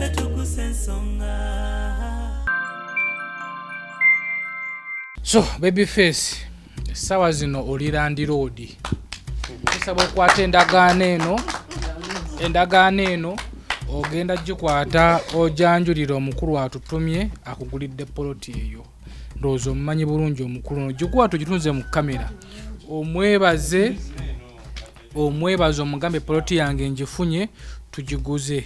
Yaffe tukusa ensonga. So baby face, essaawa zino oli landiroodi, tusaba okwata endagaano eno. Endagaano eno ogenda gikwata ojanjulira omukulu atutumye akugulidde poloti eyo. Ndowooza omumanyi bulungi omukulu ono. Gikwata ogitunze mu kamera, omwebaze, omwebaze, omugambe poloti yange ngifunye, tugiguze.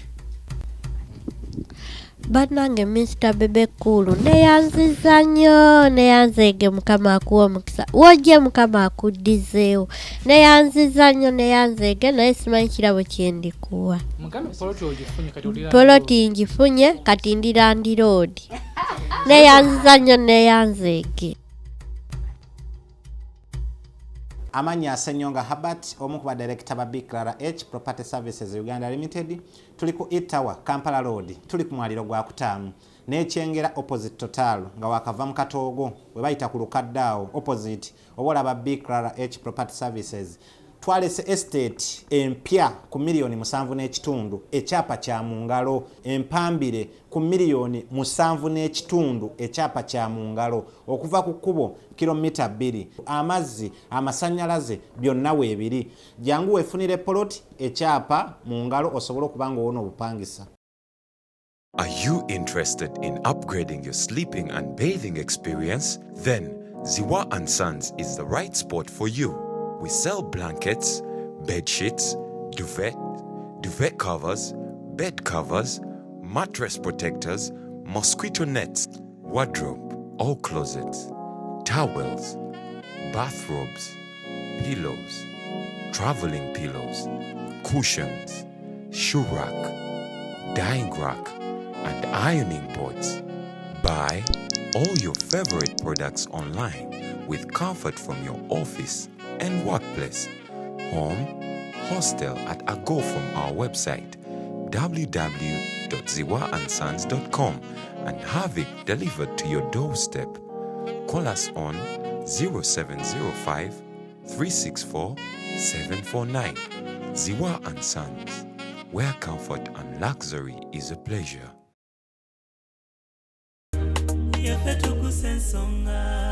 Bannange, Mr Bebe Cool, neyanziza nnyo, neyanzeege. Mukama akuwa omukisa, wojje Mukama akuddizeewo. Neyanziza nnyo, neyanzeege, naye simanyi kirabo kyendikuwa. Mugambe poloti ogifunye kati oli Poloti ngifunye, kati ndi landiroodi. Neyanziza nnyo, neyanzeege. Amannya Asenyonga Herbert, omu ku badirekita ba Bclara H Property Services Uganda Limited. Tuli ku Etower, Kampala Road, tuli ku mwaliro gwa kutaano n'ekyengera, opposite Total, nga wakava mu katoogo we bayita ku lukadde awo opposite, oba olaba Bclara H Property Services. Twalese estate empya ku miliyoni 7.5, ekyapa kya mu ngalo, empambire ku miliyoni 7.5, ekyapa kya mu ngalo, okuva ku kkubo kilomita 2. Amazzi, amasannyalaze, byonna weebiri. Jangu weefunire poloti, ekyapa mu ngalo, osobole okuba nga owona obupangisa. Are you interested in upgrading your sleeping and bathing experience? Then Ziwa and Sons is the right spot for you. We sell blankets, bed sheets, duvet, duvet covers, bed covers, mattress protectors, mosquito nets, wardrobe, all closets, towels, bathrobes, pillows, traveling pillows, cushions, shoe rack, drying rack, and ironing boards. Buy all your favorite products online with comfort from your office and workplace, home, hostel at a go from our website www.ziwaandsons.com and have it delivered to your doorstep. Call us on 0705 364 749. Ziwa and Sons, where comfort and luxury is a pleasure. Yaffe tukusa ensonga.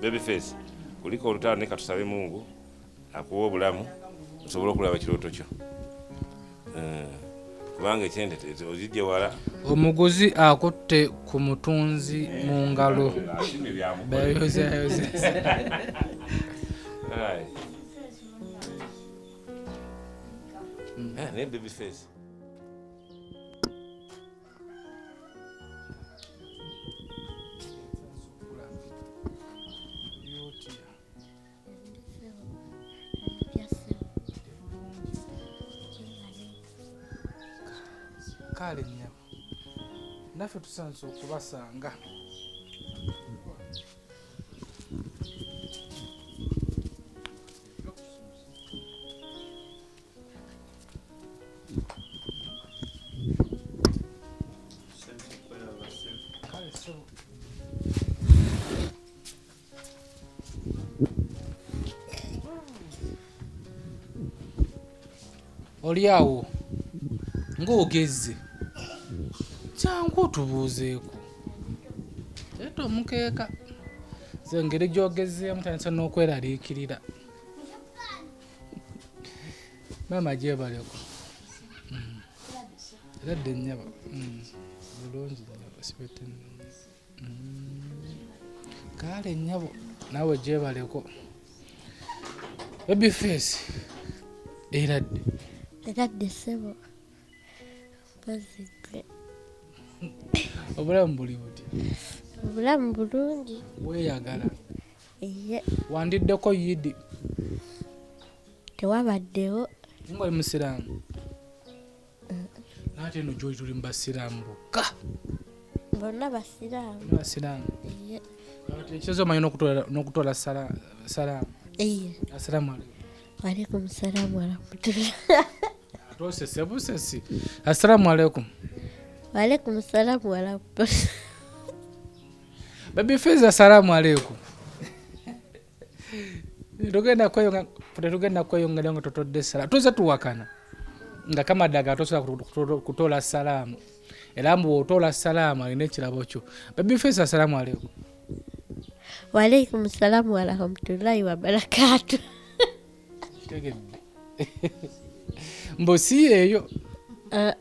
Babyface, kuliko olutalo, naye katusabe Mungu akuwa obulamu osobole okulaba ekirooto kyo. Kubanga ekyente ozijje wala. Omuguzi akutte ku mutunzi mu ngalo. Asiimye byamukola. Bayozayoza. Aye. Naye Babyface. Kale nnyabo, naffe tusanze okubasanga. Kale ssebo. Oli awo ng'ogezze, kyangu otubuuzeeko, leeta omukeeka. Ze engeri gy'ogezeemu tandisa n'okweraliikirira. Maama, gyebaleko. Era dde nnyabo. Bulungi nnyabo, sibete. Kale nnyabo, naawe gyebaleko. Baby face, era dde. Era dde ssebo, mpozi gwe? Obulamu buli butya? Obulamu bulungi. Weeyagala? Eye. Wandiddeko yidi? Tewabaddewo. Nga oli musiraamu? Naate eno gyoli tuli mu basiraamu bokka. Bonna basiraamu. Basiraamu. Ekisozi omanyi n'okutoola salaamu. Assalaamu alaikum. Waalaikum salaamu warahmatullah. Ate osese busesi. Assalaamu alaikum. Waalaikum salaamu warahmatullah. Baby Fizz, assalaamu alaikum. Tetugenda kweyongera nga totodde salaamu. Tuze tuwakana nga kamadaga tosobola kutoola salaamu, era mbu bw'otoola salaamu alina ekirabo kyo. Baby Fizz, assalaamu alaikum. Waalaikum salaamu warahmatullahi wabarakatuh. Kitegedde. Mbu si yeeyo.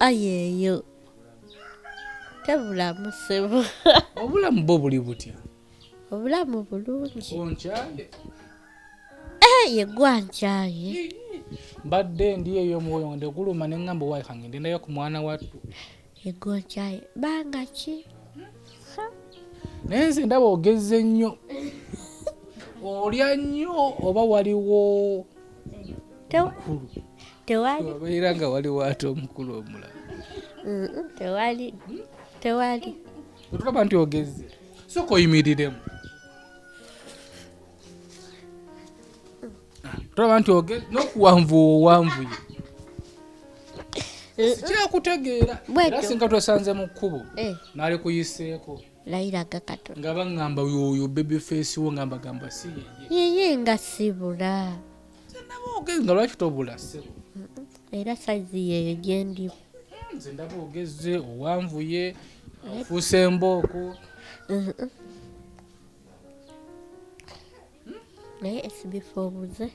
Ayeeyo tebulamu ssebo. Obulamu bwo buli butya? Obulamu bulungi. Onkyaye? Ye gwa nkyaye. Mbadde ndi eyo omwoyo nga guluma ne ŋŋamba waayi kange ngendayo ku mwana wattu. Ye gwa nkyaye. Banga ki? Naye nze ndaba ogezze nnyo. Olya nnyo oba waliwo omukulu? Tewali. Obeera nga waliwo ate omukulu omulala. Tewali. Tewali. Otulaba nti ogezze. Sooka oyimiriremu. Tulaba nti ogezze n'okuwanvuwa owanvuye. Sikyakutegeera. Era singa twesanze mu kkubo naali kuyiseeko. Layiraga katono. Nga baŋŋamba yoyo baby face wo nga mbagamba si yeye. Yeye nga sibula. Nze ndaba ogezze nga lwaki tobula ssebo? Era sayizi yeeyo gye ndimu. Nze ndaba ogezze, owanvuye, ofuuse embooko. Naye SB4 obuze.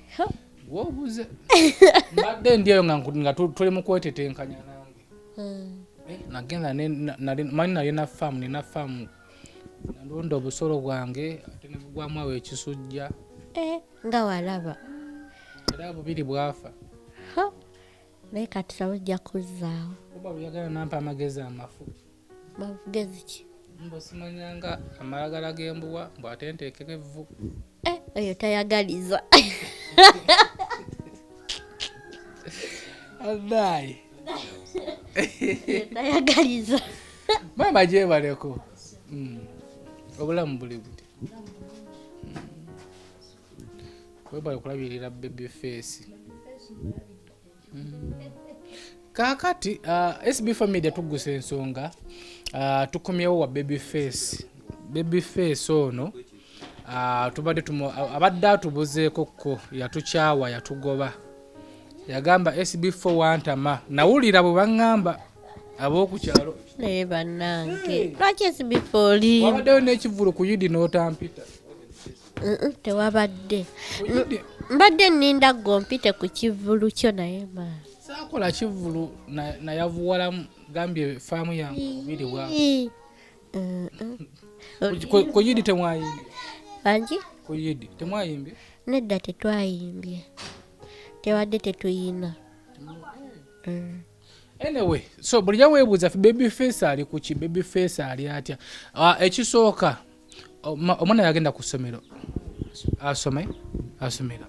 Wobuze. Mbadde ndi eyo nga tuli mu kwetetenkanya nange. Nagenda manyi nalina faamu, nina faamu. Nalunda obusolo bwange ate ne bugwamu awo ekisujja. Nga walaba. Era bubiri bwafa. Naye kati sawa ojja kuzzaawo. Oba bweyagala nampa amagezi amafu. Magezi ki? Mbu simanyanga amalagala g'embuwa mbu ate nteekeko evvu. Oyo tayagaliza. Adaayi. Tayagaliza. Maama gyebaleko. Obulamu buli buti. Webale kulabirira baby face. Kaakati SB4 Media tugguse ensonga, tukomyewo wa baby face. Baby face ono tubadde abadde atubuzeeko ko, yatukyawa, yatugoba. Yagamba SB4 wantama. Nawulira bwe baŋŋamba ab'oku kyalo. Naye bannange, lwaki SB4 oli? Wabaddeyo n'ekivvulu ku Yidi n'otampita. Tewabadde. Mbadde nninda gwe ompite ku kivvulu kyo naye ma. Saakola kivvulu nayavuwalamu, gambye faamu yange bubiri bwa. Ku Yidi temwayimbye? Bangi? Ku Yidi temwayimbye? Nedda tetwayimbye. Tebadde tetuyina. Anyway, so bulijjo weebuuza baby face ali ku ki, baby face ali atya? Ekisooka, omwana yagenda ku ssomero. Asome? Asomera.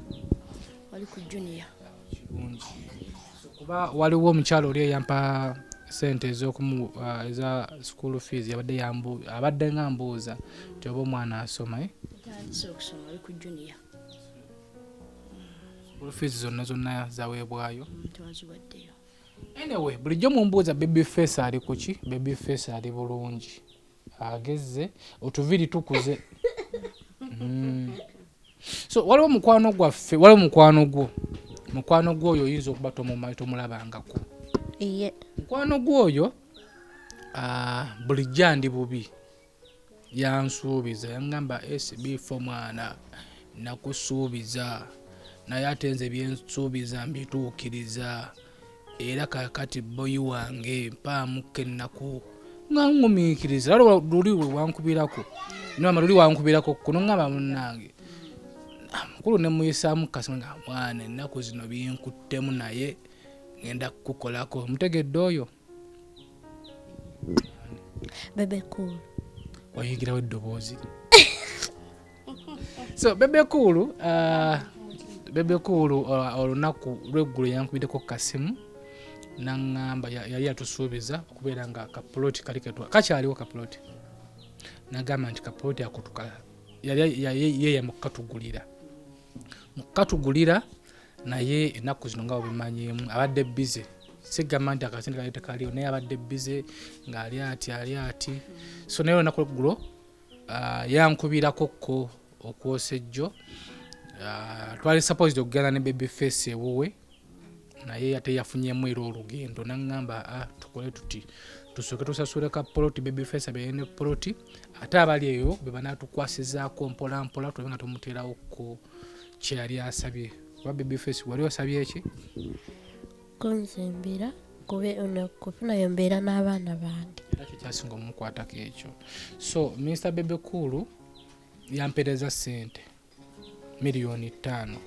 Wali ku junior. Kirungi. Kuba waliwo omukyalo oli eyampa ssente eza school fees, yabadde abadde nga mbuuza nti oba omwana asoma, eh? Yatandise okusoma, ali ku junior. School fees zonna zonna zaweebwayo? Tewaziwaddeyo. Anyway, bulijjo mumbuuza baby face ali ku ki? Baby face ali bulungi. Agezze, otuviiri tukuze. So waliwo mukwano gwaffe, waliwo mukwano gwo. Mukwano gwo oyo oyinza okuba tomumanyi, tomulabangako. Mukwano gwo oyo, bulijjo andi bubi. Yansuubiza, yangamba SB4 mwana, nakusuubiza. Naye ate nze bye nsuubiza mbituukiriza. Era kaakati boyi wange mpaamuko ennaku nga ŋŋumiikiriza. Era luli lwe wankubirako, noma luli wankubirako kuno ŋŋamba munnange. Mukulu ne muyisaamu kasima nga mwana ennaku zino binkuttemu naye ŋŋenda kukukolako. Mutegedde oyo? Bebe Cool. Wayingirawo eddoboozi. So Bebe Cool, Bebe Cool, olunaku lw'eggulo yankubiddeko kasimu Naŋŋamba yali yatusuubiza okubeera nga kapuloti kali ketwa kakyaliwo kapuloti, nagamba nti kapuloti ako yali yeeyama okukatugulira mukatugulira, naye ennaku zino nga obimanyiimu abadde busy. Sigamba nti akasente kali tekaliwo, naye abadde busy ng'ali ati ali ati. So naye olunaku lweggulo yankubirako ko okwosa ejjo. Twali supposed okugenda ne baby face ewuwe, naye ate yafunyemu era olugendo, naŋŋamba tukole tuti, tusooke tusasule ka poloti, baby face abeere ne poloti, ate abali eyo be banaatukwasizaako mpola mpola, tulabe nga tumuteerawo ko kye yali asabye. Kuba baby face wali osabye eki? Kunzimbira kufunayo mbeera n'abaana bange. Era kyo kyasinga omukwatako ekyo. So Mr Bebe Cool yampeereza ssente 5,000,000.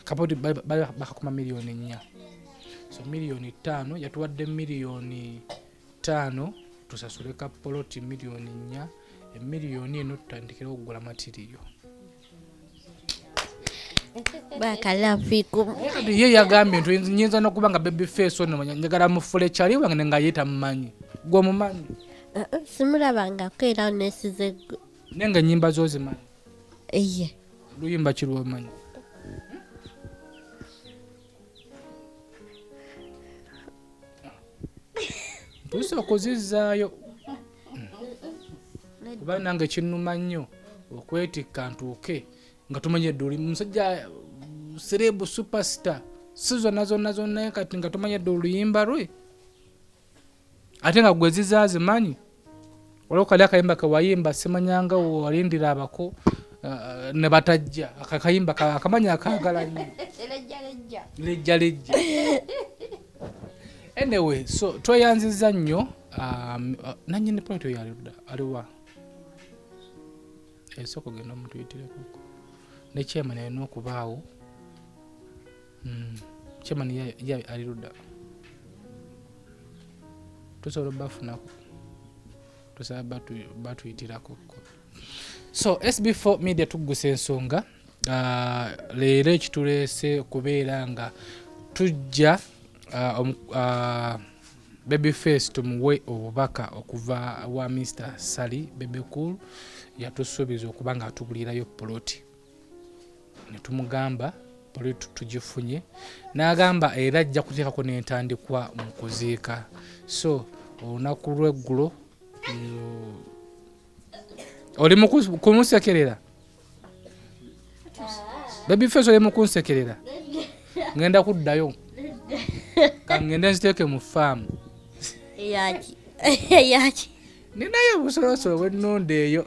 Kapoti bali bakakuma 4,000,000. So 5,000,000 yatuwadde 5,000,000 tusasule ka poloti 4,000,000, emiliyoni eno tutandikire okugula matiriyo. Bakalafiku. Ye yagambye nti nnyinza n'okuba nga baby face ono njagala mufule kyali wange nga ye tamumanyi. Gwe omumanyi? Simulabangako era neesize. Naye nga ennyimba z'ozimanyi? Iye. Luyimba ki lw'omanyi? Ntuuse okuzizzaayo. Kuba nange kinnuma nnyo okwetikka ntuuke nga tumanye dda oli musajja celeb superstar, si zonna zonna zonna, kati nga tumanye dda oluyimba lwe ate nga gwe zizaazimanyi. Waliwo kali akayimba ke wayimba simanyanga walindira abako ne batajja, akakayimba akamanyi akaagala nnyo. Lejja lejja. Anyway, so tweyanzizza nnyo. Nannyini poloti oyo aludda aliwa? Esooka ogenda omutuyitireko. Ne chairman alina okubaawo. Chairman ye ali ludda. Tusobola obbafunako. Tusaba batuyitirako. So SB4 Media tuggusa ensonga. Leero ekituleese kubeera nga tujja baby face tumuwe obubaka okuva wa Mr Ssali Bebe Cool. Yatusuubiza okuba nga atugulirayo poloti, ne tumugamba poloti tugifunye, n'agamba era ajja kuteekako n'entandikwa mu kuziika. So olunaku lw'eggulo oli mu kumusekerera? Baby face oli mu kunsekerera? Ngenda kuddayo, kangende nziteeke mu faamu. Eyaki? Eyaki? Ninayo obusolosolo bw'ennunda eyo.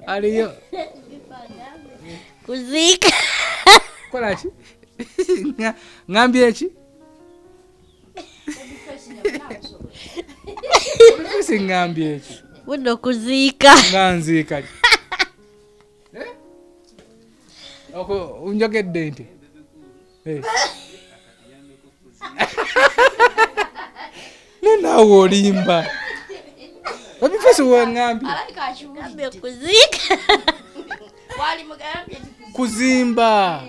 Aliyo. Kuziika. Kola ki? Ngambye eki? Baby ngambye eki? Buno kuziika. Nga nziika ki? Unjogedde nti? Naawe olimba. Baby face wangambye. Ngambye kuziika. Kuzimba.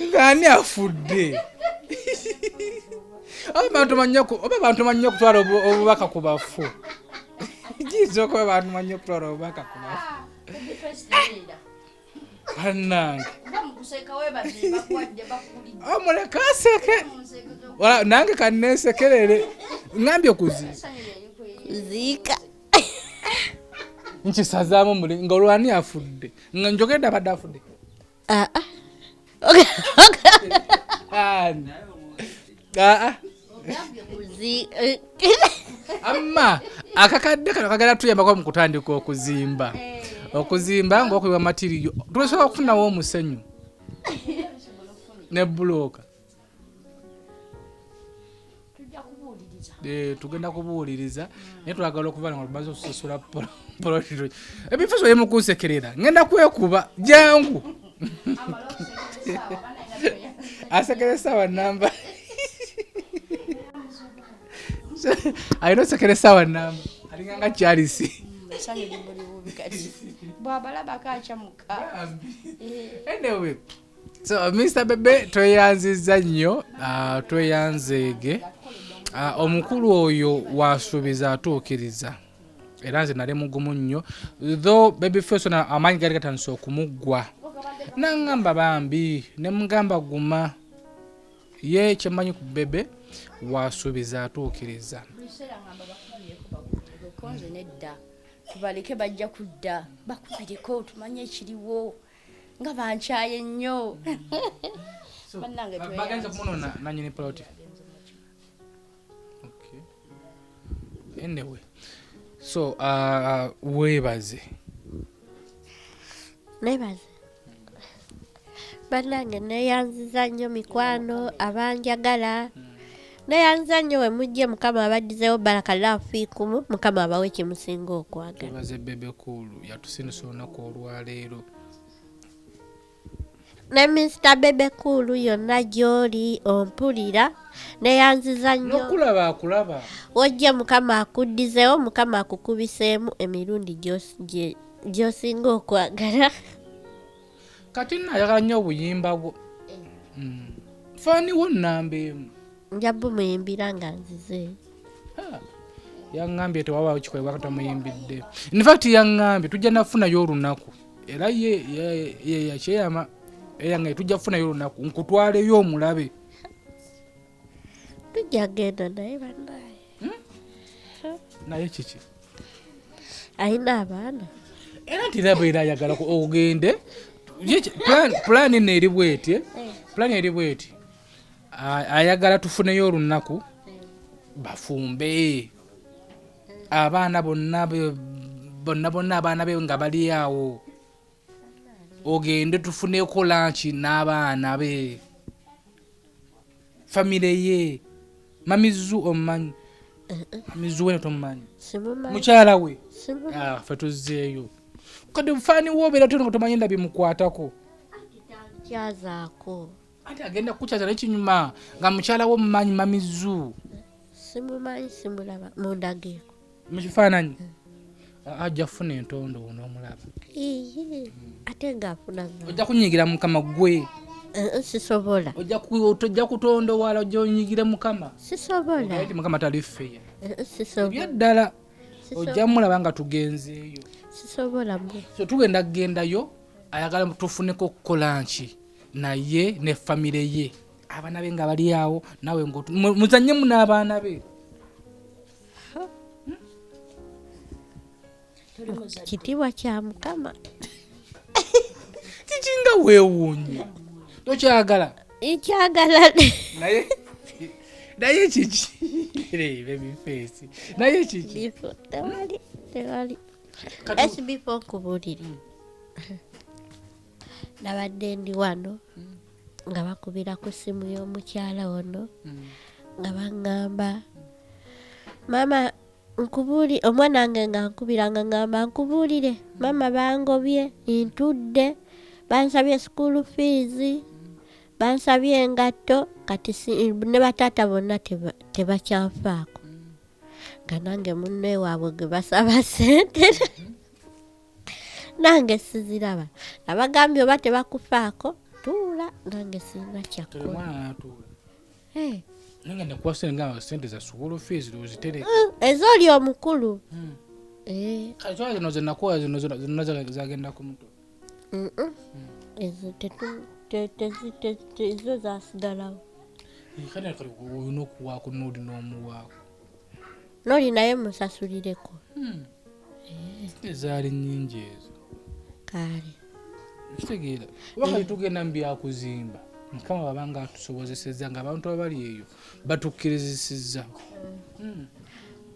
Ng'ani afudde? Oba bantu manyi okutwala obubaka ku bafu. Kiyinza okuba bantu manyi okutwala obubaka ku bafu. Bannange. Omuleka aseke. Nange kanneesekerere. Ngambye kuziika. Kuziika. Nkisazaamu muli nga olwani afudde. Nga njogedde abadde afudde. Amma akakadde kano kagala tuyambako mu kutandika okuzimba. Okuzimba ng'okuyiwa matiriyo. Tusobola okufunawo omusenyu ne bbulooka. Tugenda kubuuliriza naye twagala okuva nga tumaze okusasula poloti. Ebifo oli mu kunsekerera, ngenda kwekuba jangu. Asekera essaawa nnamba. Alina osekera essaawa nnamba. Alinga nga Charles. Essanyu limuli bubi kati. Bw'abalabako akyamuka. Anyway, So Mr Bebe, tweyanzizza nnyo, tweyanzeege. Omukulu oyo wasuubiza atuukiriza, era nze nali mugumu nnyo, though Baby Face ono amaanyi gaali gatandise okumuggwa, naŋŋamba bambi, ne mugamba guma. Ye kyemmanyi ku Bebe, wasuubiza atuukiriza. Buli kiseera ngamba bakubireko, bakubireko, nze nedda, tubaleke bajja kudda, bakubireko tumanye ekiriwo, nga bankyaye nnyo. Bannange, Bagenze tweyanze. Kumunona nanyini plot. Okay. Anyway, so weebaze. Nebaze bannange, neyanziza nnyo mikwano abanjagala, neyanziza nnyo. We mujje, Mukama abaddizeewo barakallahu fiikumu, Mukama abawe kyemusinga okwagala. Twebaze Bebe Cool, yatusindisa olunaku olwaleero. Ne Mr Bebe Cool, yonna gy'oli ompulira, neyanziza nnyo. Nokulaba akulaba. Wojje, Mukama akuddizeewo, Mukama akukubiseemu emirundi gy'osinga okwagala. Kati nno ayagala nnyo obuyimba bwo. Faaniwo nnamba emu. Nja bumuyimbira nga nzize. Ha, yaŋŋambye tewabaawo kikolebwa katamuyimbidde. Infact yaŋŋambye tujja nafunayo olunaku, era ye yakyeyama, era tujja kufunayo olunaku nkutwaleyo omulabe. Tujja genda naye bannaye. Naye kiki? Alina abaana. Era nti era beera ayagala ogende. Plan eno eri bweti, eh? Plan eri bweti. Ayagala tufuneyo olunaku bafumbe abaana bonna bonna bonna, abaana be nga bali awo, ogende tufuneko lunch n'abaana be, famire ye. Mamizu omumanyi? Mamizu we tomumanyi? Simumanyi. Mukyala we. Simumanyi. Ah, ffe tuzzeeyo kati bufaani wobeera tona nga tomanyi nda bimukwatako. Kyazaako. Anti agenda kukukyaza naye kinyuma nga mukyala wo mumanyi, Mamizu. Simumanyi, simulaba, mundageeko. Mukifaananyi ajja kufuna entondo onoomulaba. Iye, ate ngaafuna nga Ojja kunyigira Mukama gwe. Sisobola. Tojja kutondowala, ojja onyigire Mukama. Sisobola. Ogaye nti Mukama tali fair. Sisobola. Ebyaddala Sisobola. ojja mulaba nga tugenzeeyo. Sisobola mbu. So tugenda kugendayo, ayagala tufuneko okukola nki naye ne famire ye, abaana be nga bali awo, nawe muzanyemu n'abaana be. Toli muzadde. Kitiibwa kya Mukama. Kikinga weewuunya, tokyagala? Nkyagala. Naye kiki? Baby Face, naye kiki? Bifo tewali, tewali. Sb4, nkubuulire, nabadde ndi wano nga bakubira ku ssimu y'omukyala ono, nga baŋŋamba, maama nkubuuli, omwana wange nga nkubira nga ŋŋamba nkubuulire, maama bangobye, ntudde, bansabye school fees, bansabye engatto, kati ne bataata bonna tebakyanfaako, nga nange munne waabwe gwe basaba ssente nange siziraba. Abagambye oba tebakufaako tuula, nange sirina Tole. Kyakukola. Mwana natuula. Eh, Naye nga nekuwa sente, nga sente za school fees ozitereka. Ezooli omukulu. Eh, Kati twala zino zenakuwa, zino zonna zagenda ku mutwe. Ezo ezo zasigalawo. Kati kati olina okuwaako n'oli n'omuwaako. Noli naye musasulireko. Ezaali nnyingi ezo. Kale. Kitegeera oba kati tugenda mu byakuzimba, Mukama babanga atusobozesezza nga abantu abali eyo batukkirizisizza.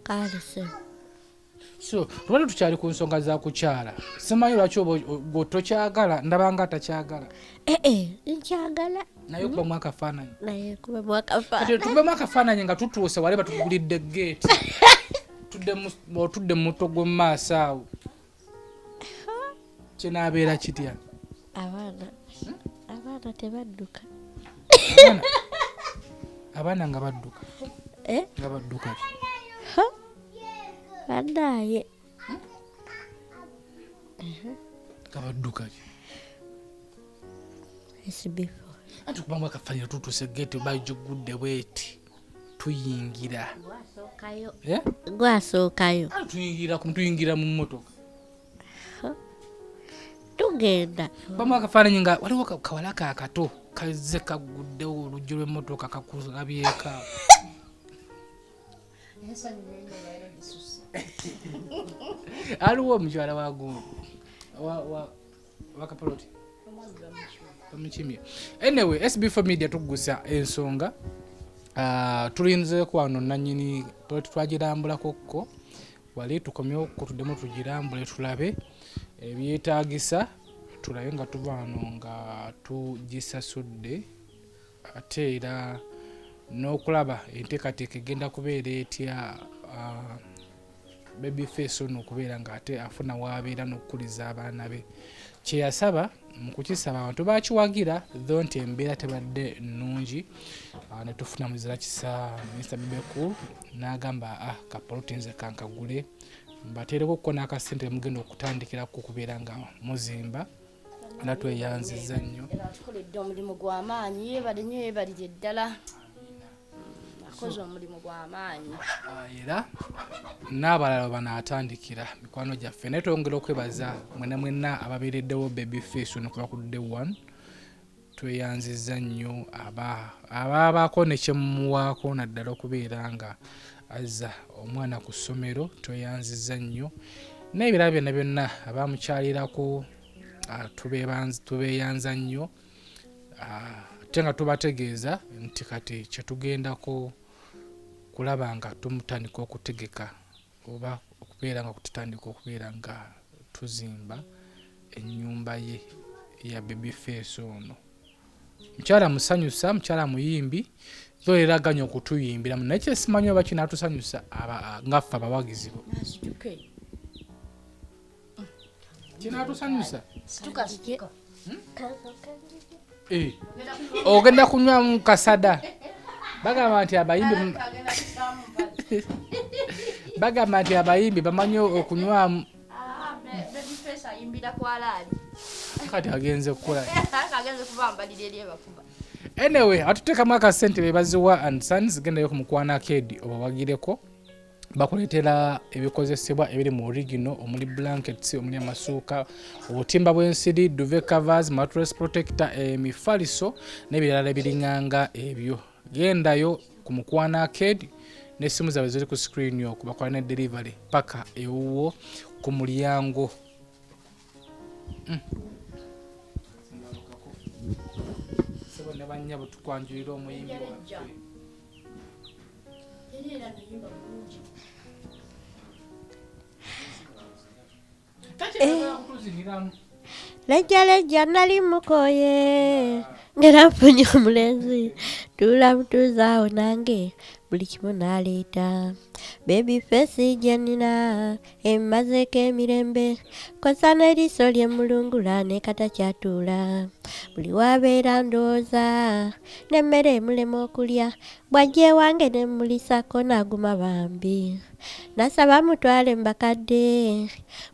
Kale se. So tubadde tukyali ku nsonga za kukyala, simanyi lwaki oba gwe tokyagala, ndabanga atakyagala. Ee, nkyagala. Naye okubamu akafaananyi. Naye kubamu akafaananyi. Kati tubemu akafaananyi nga tutuuse wali batugulidde geeti, otudde mu mutto gw'omu maaso awo, kinaabeera kitya? Abaana tebadduka. Abaana nga badduka. Eh? Nga badduka ki? Ha? Bannaaye. Nga badduka ki? SB4. Anti kubamu akafaananyi tutuuse geeti bagigudde bweti tuyingira. Eh? Gwasookayo. Anti tuyingira tuyingira mu mmotoka. Tugenda. Bamu akafaananyi nga waliwo kawala kaakato kazze kaguddewo oluggi lw'emmotoka kakulabyeko. Aliwo omukyala wa gundi wa kapoloti bamukimye. Anyway, SB4 Media tuggusa ensonga. Tulinzeeko wano nannyini poloti twagirambulako ko wali tukomyewo ko tuddemu tugirambule tulabe ebyetaagisa, tulabe nga tuva wano nga tugisasudde, ate era n'okulaba enteekateeka egenda kubeera etya baby face ono okubeera ng'ate afuna w'abeera n'okukuliza abaana be. Kye yasaba mu kukisaba abantu bakiwagira, though nti embeera tebadde nnungi, ne tufuna muzira kisa Mr. Bebe Cool n'agamba kapoloti nze kankagule mbateereko ko n'akasente mugenda okutandikirako okubeera nga muzimba. Era tweyanziza nnyo. Era atukoledde omulimu gw'amaanyi, yeebale nnyo, yeebalire ddala. Akoze omulimu gw'amaanyi. Era n'abalala banaatandikira mikwano gyaffe, naye twongera okwebaza mwenna mwenna ababeereddewo baby face ono kuva ku day one. Tweyanziza nnyo ababaako ne kyemuwaako naddala okubeera nga azza omwana ku ssomero, tweyanziza nnyo. N'ebirala byonna byonna abamukyalirako, tubeeyanza nnyo. Ate nga tubategeeza nti kati kyetugendako kulaba nga tumutandika okutegeka oba okubeera nga tutandika okubeera nga tuzimba ennyumba ye ya baby face ono. Mukyala musanyusa, mukyala muyimbi, so era aganye okutuyimbiramu, naye kye simanyi oba kinaatusanyusa nga ffe abawagizi bo. Asituke. Kinaatusanyusa? Situka, situka. Ogenda kunywamu kasada. Bagamba nti abayimbi bagamba nti abayimbi bamanyi okunywamu. Baby face ayimbira kwa laali. Kati agenze kukola. Agenze kubambalira eri abakuba. Anyway, atuteekamu akasente bebaziwa and Sons, gendayo ku Mukwano Arcade obawagireko. Bakuleetera ebikozesebwa ebiri mu original, omuli blankets, omuli amasuuka, obutimba bw'ensiri, duvet covers, mattress protector, emifaliso n'ebirala ebiringanga ebyo. Gendayo ku Mukwano Arcade n'essimu zaabwe ziri ku screen okwo, bakola ne delivery paka ewuwo ku mulyango. Ssebo ne bannyabo tukwanjulira omuyimbi waffe. Lejja lejja nali mukoye ngera nfunye omulenzi, tuula butuuzi awo nange buli kimu n'aleeta. Baby face gye nnina emmazeeko emirembe, kosa n'eriiso lye mulungula ne katakyatuula. Buli w'abeera ndowooza n'emmere emulema okulya, bw'ajja ewange ne mmuliisako n'aguma bambi. Nasaba mutwale mu bakadde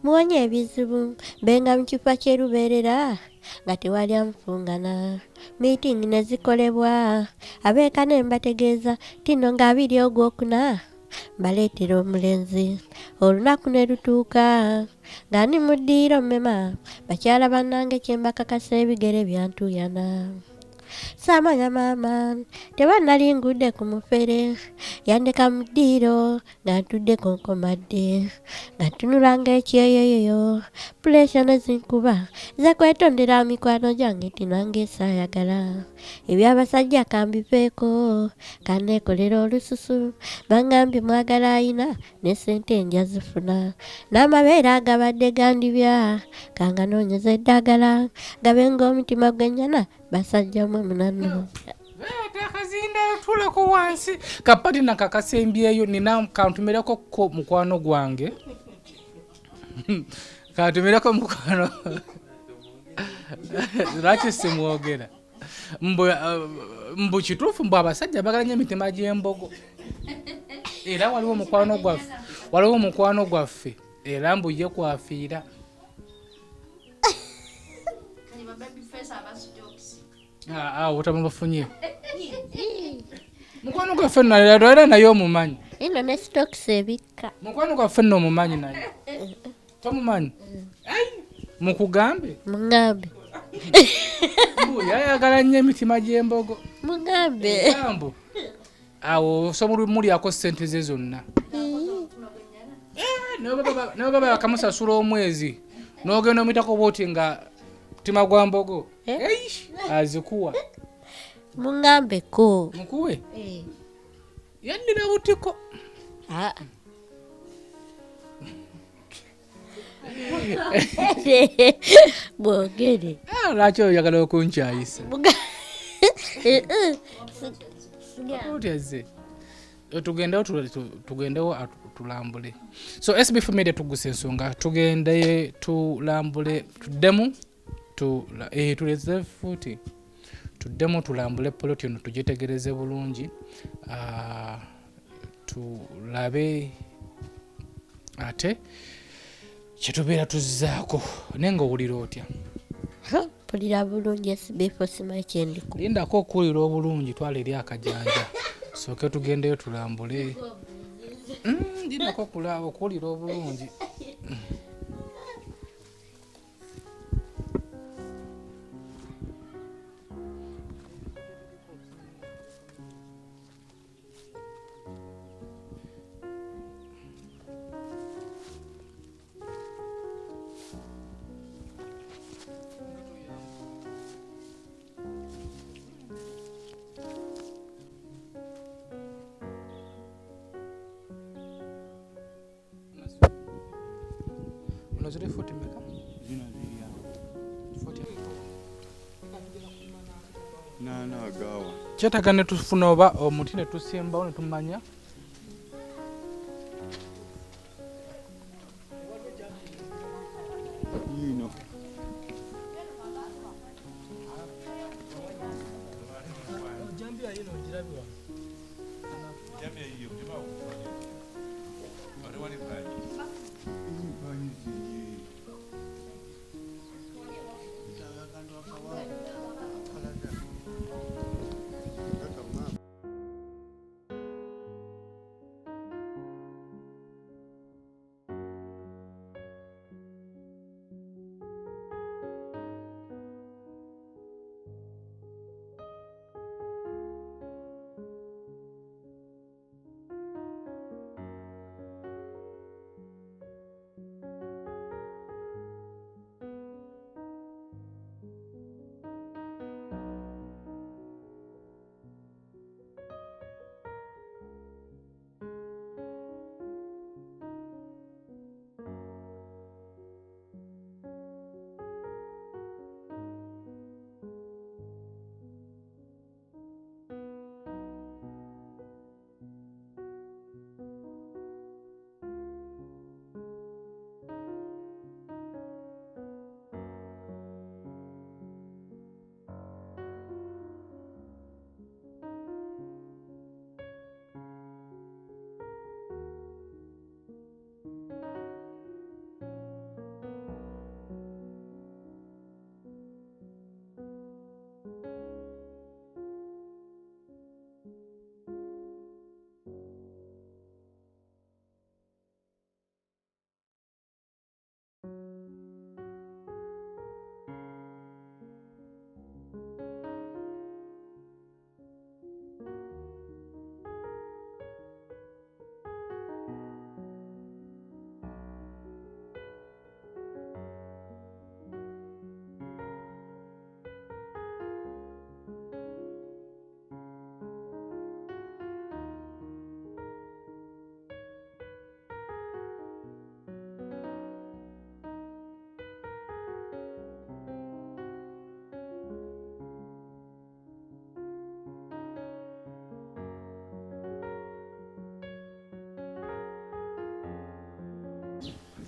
muwonye ebizibu, mbenga mu kifo kyerubeerera nga tewali amufungana. Meeting ne zikolebwa abeeka ne mbategeeza tino nga 2 ogwokuna mbaleetera omulenzi. Olunaku ne lutuuka nga ndi mu ddiiro mmema, bakyala bannange kye mbakakasa ebigere byantuuyana. Saamanya maama tebannali ngudde ku mufere, yandeka mu ddiiro nga ntudde konkomadde, nga ntunula ng'ekyeyoyoyo, puleesa ne zinkuba, nze kwetondera mikwano gyange nti nange saayagala. Eby'abasajja kambiveeko, kanneekolera olususu, bangambye mwagala ayina ne ssente nja zifuna. N'amabeere agabadde gandibya, kanganoonyeza eddagala, gabe ng'omutima gw'ennyana, basajja mmwe munanno. Akazinda tuleko wansi kapati nakakasembyeyo nina kantumireko ko mukwano gwange kantumireko mukwano lwaki simwogera mbu kituufu mbu abasajja bagala nnyo emitima gy'embogo era waliwo mukwano gwaffe era mbu ye kwafiira. Otamubafunye mukwano gwaffe nno era naye omumanyi. Ino ne stokisi ebikka. Mukwano gwaffe nno omumanyi naye tomumanyi? Mukugambe? Muŋambe. Yayagala nnyo emitima gy'embogo. Muŋambe. Gambo awo osobola mulyako ssente ze zonna. Naye baba bakamusasula omwezi n'ogenda omuyitako bwoti nga mutima gwa mbogo azikuwa. Muŋambeko. Mukuwe? Yaddira butiko. Bwogere. Lwaki oyagala okunkyayisa? Otyaze tugendewo tulambule. So SB Media tugusa ensonga, tugende tulambule, tuddemu tuleze futi, tuddemu tulambule poloti eno tugyetegereze bulungi, tulabe ate kyetubeera tuzzaako. Naye nga owulira otya? Mpulira bulungi SB4, simanyi kyendiku. Lindako okuwulira obulungi, twala eri akajanja sooke tugendeyo tulambule. Lindako okuwulira obulungi. Ziri futi mmeka? Zino ziri awo. Futi. Naana agawa. Kyetaaga ne tufuna oba omuti ne tusimbawo ne tumanya. Yino. Jambia yino ogirabye wano. Jambia yiyo, tewali bwanyi.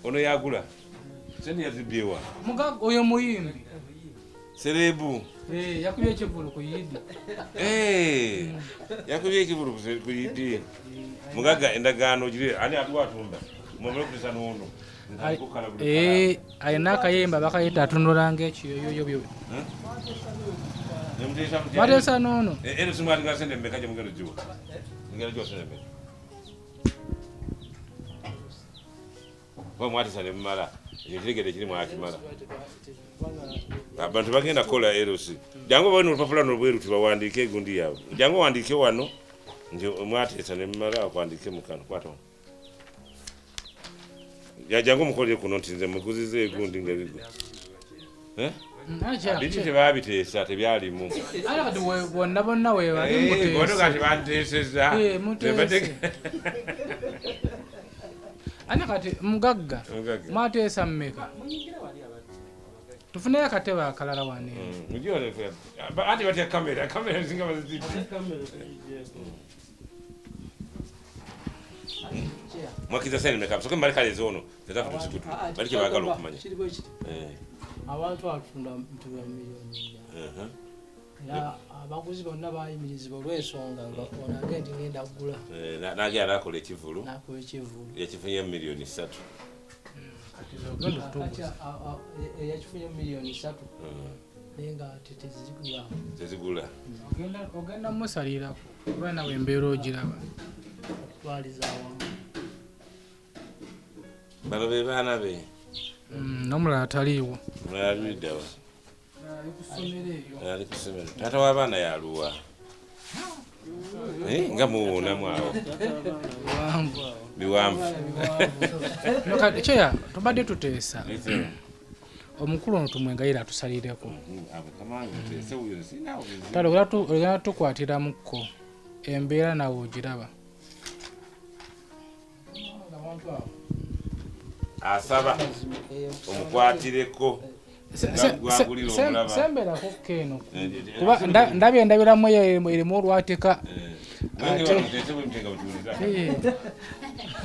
Ono yagula sente yazibyewa. Mugaga oyo muyimbi serebu. Yakubye ekivulu ku yidi. Yakubye ekivulu ku yidi. Mugaga endagaano gire ani aliwo atunda mwemere kutesa n'ono. Ayina akayimba bakayita atunula ng'ekiyoyoyo byo. Nemuteesa mutya? Bateesa n'ono. LC mwatigala sente mmeka gye mugenda ogiwa? Mugenda giwa sente mmeka? Kuba mwateesa ne mumala, ekyo kitegedde kiri mwakimala. Abantu bagenda kukola LC. Jangu bawe n'olupapula luno olweru tubawandiike egundi yaabwe. Jangu owandiike wano nti mwateesa ne mumala okuwandiike mu kano, kwata wano. Jangu omukolere kuno nti nze muguziza egundi ng'ebigwa. Eh? Biki tebaabiteesa, tebyalimu. Ate kati bonna bonna weebali muteesa. Bono kati banteesezza. Muteese. Ani kati mugagga? Mugagga. Mwateesa mmeka? Tufuneyo akatebe akalala wano eno. Anti batya kamera, kamera zinga bazizidde. Mwakkiriza ssente mmeka? Musooke mubale kale ez'ono, ezaffe tuzikutu. Bali kye baagala okumanya. Kiri bwe kiti. Abantu atunda ntula miliyoni nnya. Era abaguzi bonna bayimirizibwa olw'ensonga nga ono agenda ngenda kugula. N'agenda n'akola ekivvulu. N'akola ekivvulu. Yakifunye miliyoni 3. Kati eyakifunye miliyoni 3. Naye nga tezigula. Tezigula. Ogenda musalirako kuba nawe embeera ogiraba. Okutwaliza awamu. Bano be baana be. N'omulala taliiwo. Omulala alidda wa? Ali ku ssomero eyo. Ali ku ssomero. Taata w'abaana yaluwa? Nga muwuunamu awo. Biwanvu. Biwanvu. No, kati Chair, tubadde tuteesa. Omukulu ono tumwegayirire atusalireko. Kale ogenda tukwatiramuko embeera nawe ogiraba. Asaba omukwatireko. Semberako keeno. Kuba ndabye endabiramu eyo erimu olwatika.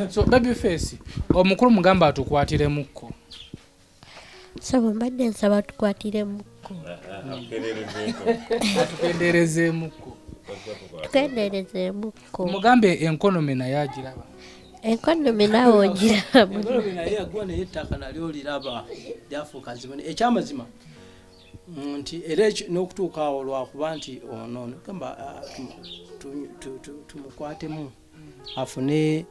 So baby face, omukulu mugamba atukwatiremuko. Sabo mbadde nsaba tukwatiremukko. Atukendeerezeemukko. Tukendeerezeemukko. Mugambe enkonomi naye agiraba. Enkonomi naawe ogiraba. Enkonomi naye yagwa naye ettaka nalyo liraba lyafuuka zibu. Ekyamazima nti era n'okutuuka awo lwakuba nti ono gamba tumukwatemu afune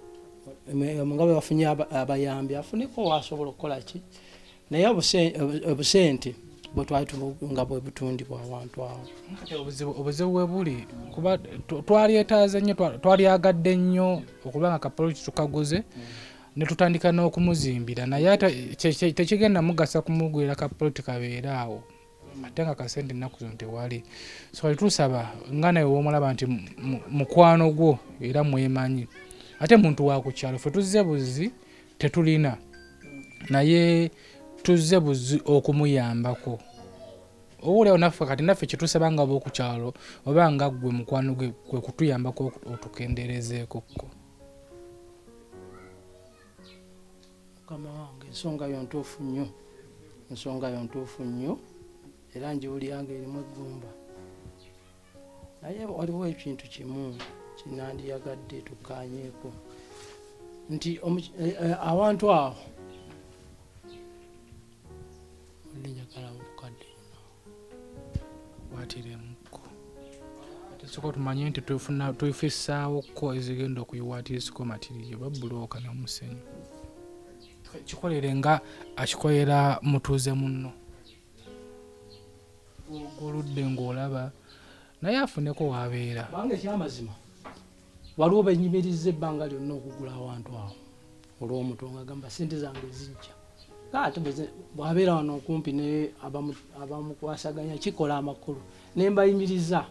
nga bwe bafunye abayambi afuneko wasobola okukola ki, naye obusente bwe twali nga bwe butundibwa awantu awo. Obuzibu bwe buli kuba twalyetaaze nnyo, twalyagadde nnyo okuba nga kapoloti tukaguze ne tutandika n'okumuzimbira, naye ate tekigenda mugasa kumugulira kapoloti kabeere awo ate nga kasente ennaku zino tewali. So kati tusaba nga nawe w'omulaba nti mukwano gwo era mwemanyi, ate muntu wa ku kyalo, ffe tuzze buzi tetulina, naye tuzze buzi okumuyambako. Oba naffe kati naffe kye tusaba nga ab'oku kyalo oba nga ggwe mukwano gwe kwe kutuyambako otukendeerezeeko kko. Mukama wange, ensonga yo ntuufu nnyo, ensonga yo ntuufu nnyo era njiwulira nga erimu eggumba, naye waliwo ekintu kimu kinandiyagadde tukkaanyeeko nti awantu awo njagala obukadde kwatiremuko. Ate sooka tumanye nti tufissaawo ko ezigenda okuyiwaatirisiko matiriyo oba bbulooka n'omusenyu. Kikolere nga akikolera mutuuze munno. Gw'oludde ng'olaba naye afuneko w'abeera. Kubanga ekyamazima waliwo benyimiriza ebbanga lyonna okugula awantu awo olw'omuto ng'agamba ssente zange zijja. Ate bw'abeera wano okumpi ne abamukwasaganya kikola amakulu ne mbayimiriza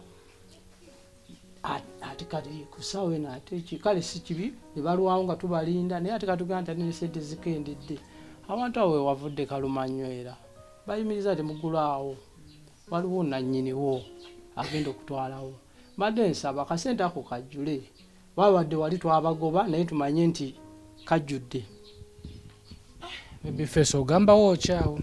ate kati ku ssaawa eno ate kale si kibi ne balwawo nga tubalinda, naye ate katugamba nti ate ne ssente zikendedde. Abantu awo we wavudde kaluma nnyo era bayimiriza temugulaawo, waliwo nannyiniwo agenda okutwalawo. Mbadde nsaba akasente ako kajjule, babadde wali twabagoba naye tumanye nti kajjudde. Baby face ogambawo okyawo.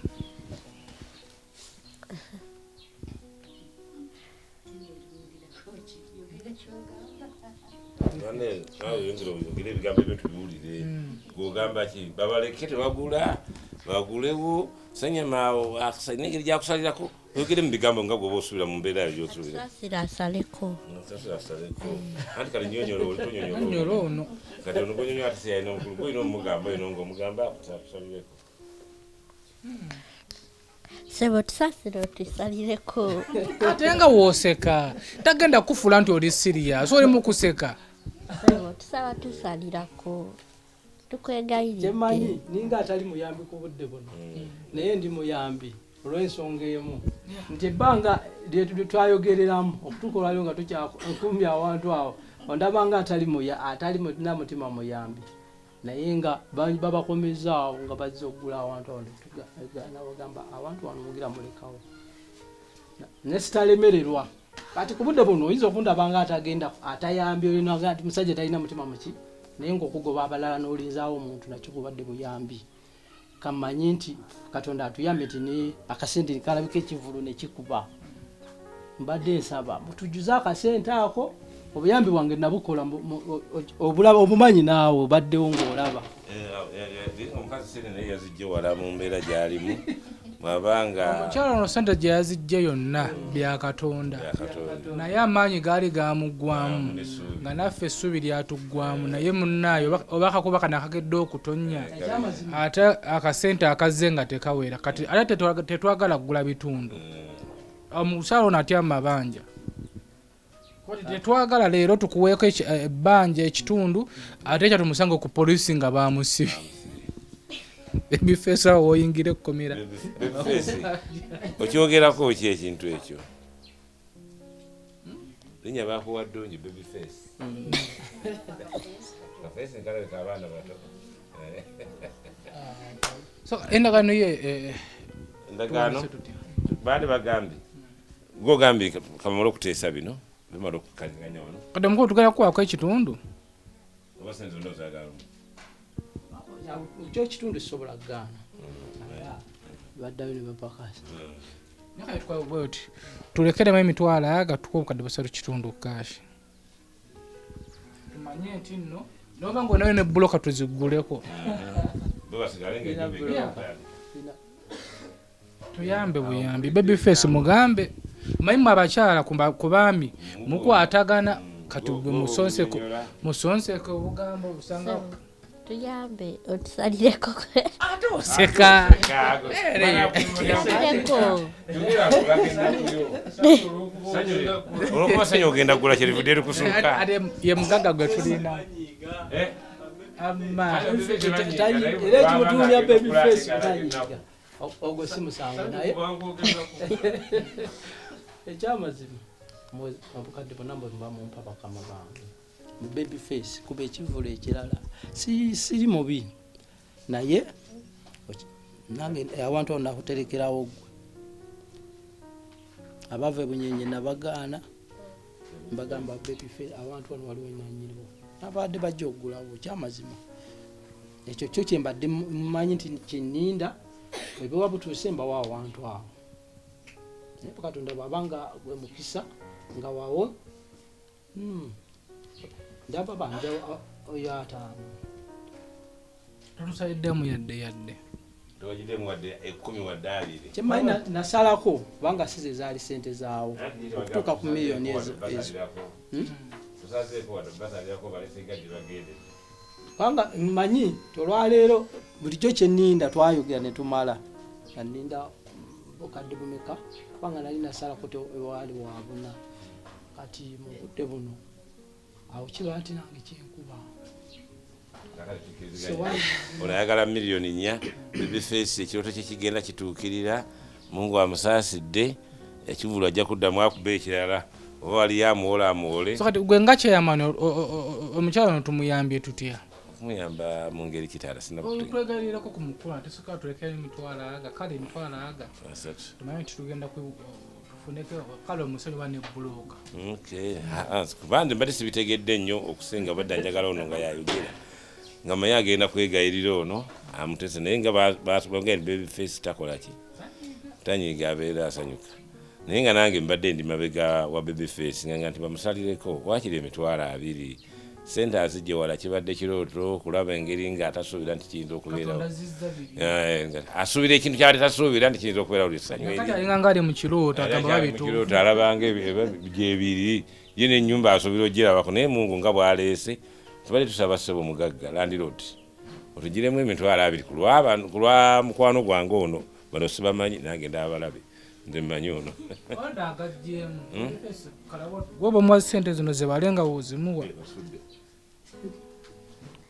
Nawe oyongera oyogere ebigambo ebyo tubiwulire. Gw'ogamba ki? Babaleke tebagula, Bagulewo Ssenyama awo n'engeri gyakusalirako, oyogere mu bigambo nga gwoba osuubira mu mbeera yo gy'osuubira. Saasira asaleko. Saasira asaleko. Anti kale nnyonnyola oli tonyonnyola. Nnyonnyola ono. Kati ono gw'onyonnyola ate si yalina omukulu, gw'olina omugamba eno ng'omugamba akusalireko. Ssebo tusaasire otusalireko. Ate nga w'oseka tagenda kukufuula nti oli siriyaasi, oli mu kuseka. Ssebo tusaba tusalirako. Tukwegayiridde. Kyemmanyi ninga atali muyambi ku budde buno, naye ndi muyambi olw'ensonga emu nti ebbanga lye twayogereramu okutuuka olwaliro nga tukyakumya awantu awo, ondaba nga atali atali na mutima muyambi, naye nga babakomezaawo nga bazze okugula awantu awo, nabagamba awantu wano mugira mulekawo ne sitalemererwa. Kati ku budde buno oyinza okundaba nga atagenda atayambye, olina nti musajja talina mutima muki, naye ng'okugoba abalala n'olinzaawo omuntu nakyo gubadde buyambi. Kamanyi nti Katonda atuyambye nti ne akasente kalabika ekivvulu ne kikuba. Mbadde nsaba mutujjuze akasente ako, obuyambi bwange nabukola obulaba obumanyi naawe obaddewo ng'olaba. Omukazi sente naye yazijje wala mu mbeera gy'alimu, bw'abanga omukyala ono sente gye yazijje yonna bya Katonda, naye amaanyi gaali gamuggwamu nga naffe essuubi lyatuggwamu, naye munnaayo oba akakuba kano akagedde okutonnya ate akasente akazze nga tekawera. Kati ate tetwagala kugula bitundu. Omukyala ono atya amabanja, tetwagala leero tukuweeko ebbanja ekitundu ate ekyo tumusange ku poliisi nga bamusibye. Babyface awo woyingira ekkomera. Babyface okyogerako ki ekintu ekyo? Linnya baakuwa ddungi Babyface. Kaface nkalabika abaana bato. So endagaano ye endagaano baali bagambye gw'ogambye kamala okuteesa bino bimala okukaziganya wano. Kati omukulu tugenda kukwako ekitundu? Oba sente zonna ozaagala? Ekyo ekitundu sisobola kugaana. Baddayo ne bapakasa. Tulekeremu emitwalo aga tukuwe obukadde 3 kitundu kaashi. Tumanye nti nno n'oba ng'onayo ne buloka tuzigguleko. Bo basigale ng'ennyumba Tuyambe buyambi. Babyface mugambe. Manyi mmwe abakyala ku baami mukwatagana kati gwe musonseko obugambo obusanga. Tuyambe otusalireko. Ate oseka. Olwokuba Ssanyu ogenda kugula kyerivudde likusuuka. Ate ye mugagga gwe tulina. Amma. Era ekimutuumya Babyface butanyiiga. Ogwo si musango naye. Ekyamazima obukadde bwonna bwe muba mumpa bakama bange. Babyface kuba ekivvulu ekirala siri mubi naye nange awantu awo nakuterekerawo ggwe. Abava ebunyenye nabagaana mbagamba Babyface awantu wano waliwo nannyiniwo abadde bajja okugulawo. Kyamazima ekyo kyo kye mbadde mmanyi nti kyenninda bwe buba butuuse mbawo awantu awo, naye Katonda bw'aba nga gwe mukisa nga wawo ndaba banja oyo 5. Totusaliddemu yadde yadde. Towagiddemu wadde 10 wadde 2. Kyemmanyi nasalako kubanga si ze zaali ssente zaawo okutuuka ku miliyoni ezo. Tusazeeko wadde basalirako balese gye bagende. Kubanga mmanyi nti olwaleero bulijjo kye nninda twayogera ne tumala. Nga nninda obukadde bumeka kubanga nali nasalako waali waabuna. Kati mu budde buno awo kiba nti nange kyenkuba. Ono ayagala miliyoni 4. Babyface ekirooto kye kigenda kituukirira. Mungu amusaasidde ekivvulu ajja kuddamu akube ekirala oba waliyo amuwola amuwole. So kati gwe nga chairman omukyala ono tumuyambye tutya? Okumuyamba mu ngeri kitala sinnakutegeera. Twegayirirako ku mukulu ate sooka tulekeyo emitwalo aga, kale emitwalo aga. Tumanyi nti tugenda tufuneko kale omusajja oba ne buloka. Okay. Kubanga mbadde sibitegedde nnyo okusinga badde njagala ono nga yayogera. Nga manyi agenda kwegayirira ono amutese naye nga bagenda Babyface takola ki? Tanyiiga abeera asanyuka. Naye nga nange mbadde ndi mabega wa Babyface nga nti bamusalireko waakiri emitwalo 2. Sente azijje wala, kibadde kirooto okulaba engeri ng'atasuubira nti kiyinza okubeerawo. Katonda zizza bibiri. Asuubira ekintu kyali tasuubira nti kiyinza okubeerawo lyesanyu. Kati alinga nga ali mu kirooto, agamba babituufu. Kirooto, alabanga gyebiri ye n'ennyumba asuubira ogirabako, naye Mungu nga bw'aleese. Tubadde tusaba ssebo mugagga landlord otugiremu 20,000 ku lwa mukwano gwange ono. Bano sibamanyi, nange ndaabalabe, nze mmanyi ono. Gwoba omuwa sente zino zibale nga wozimuwa,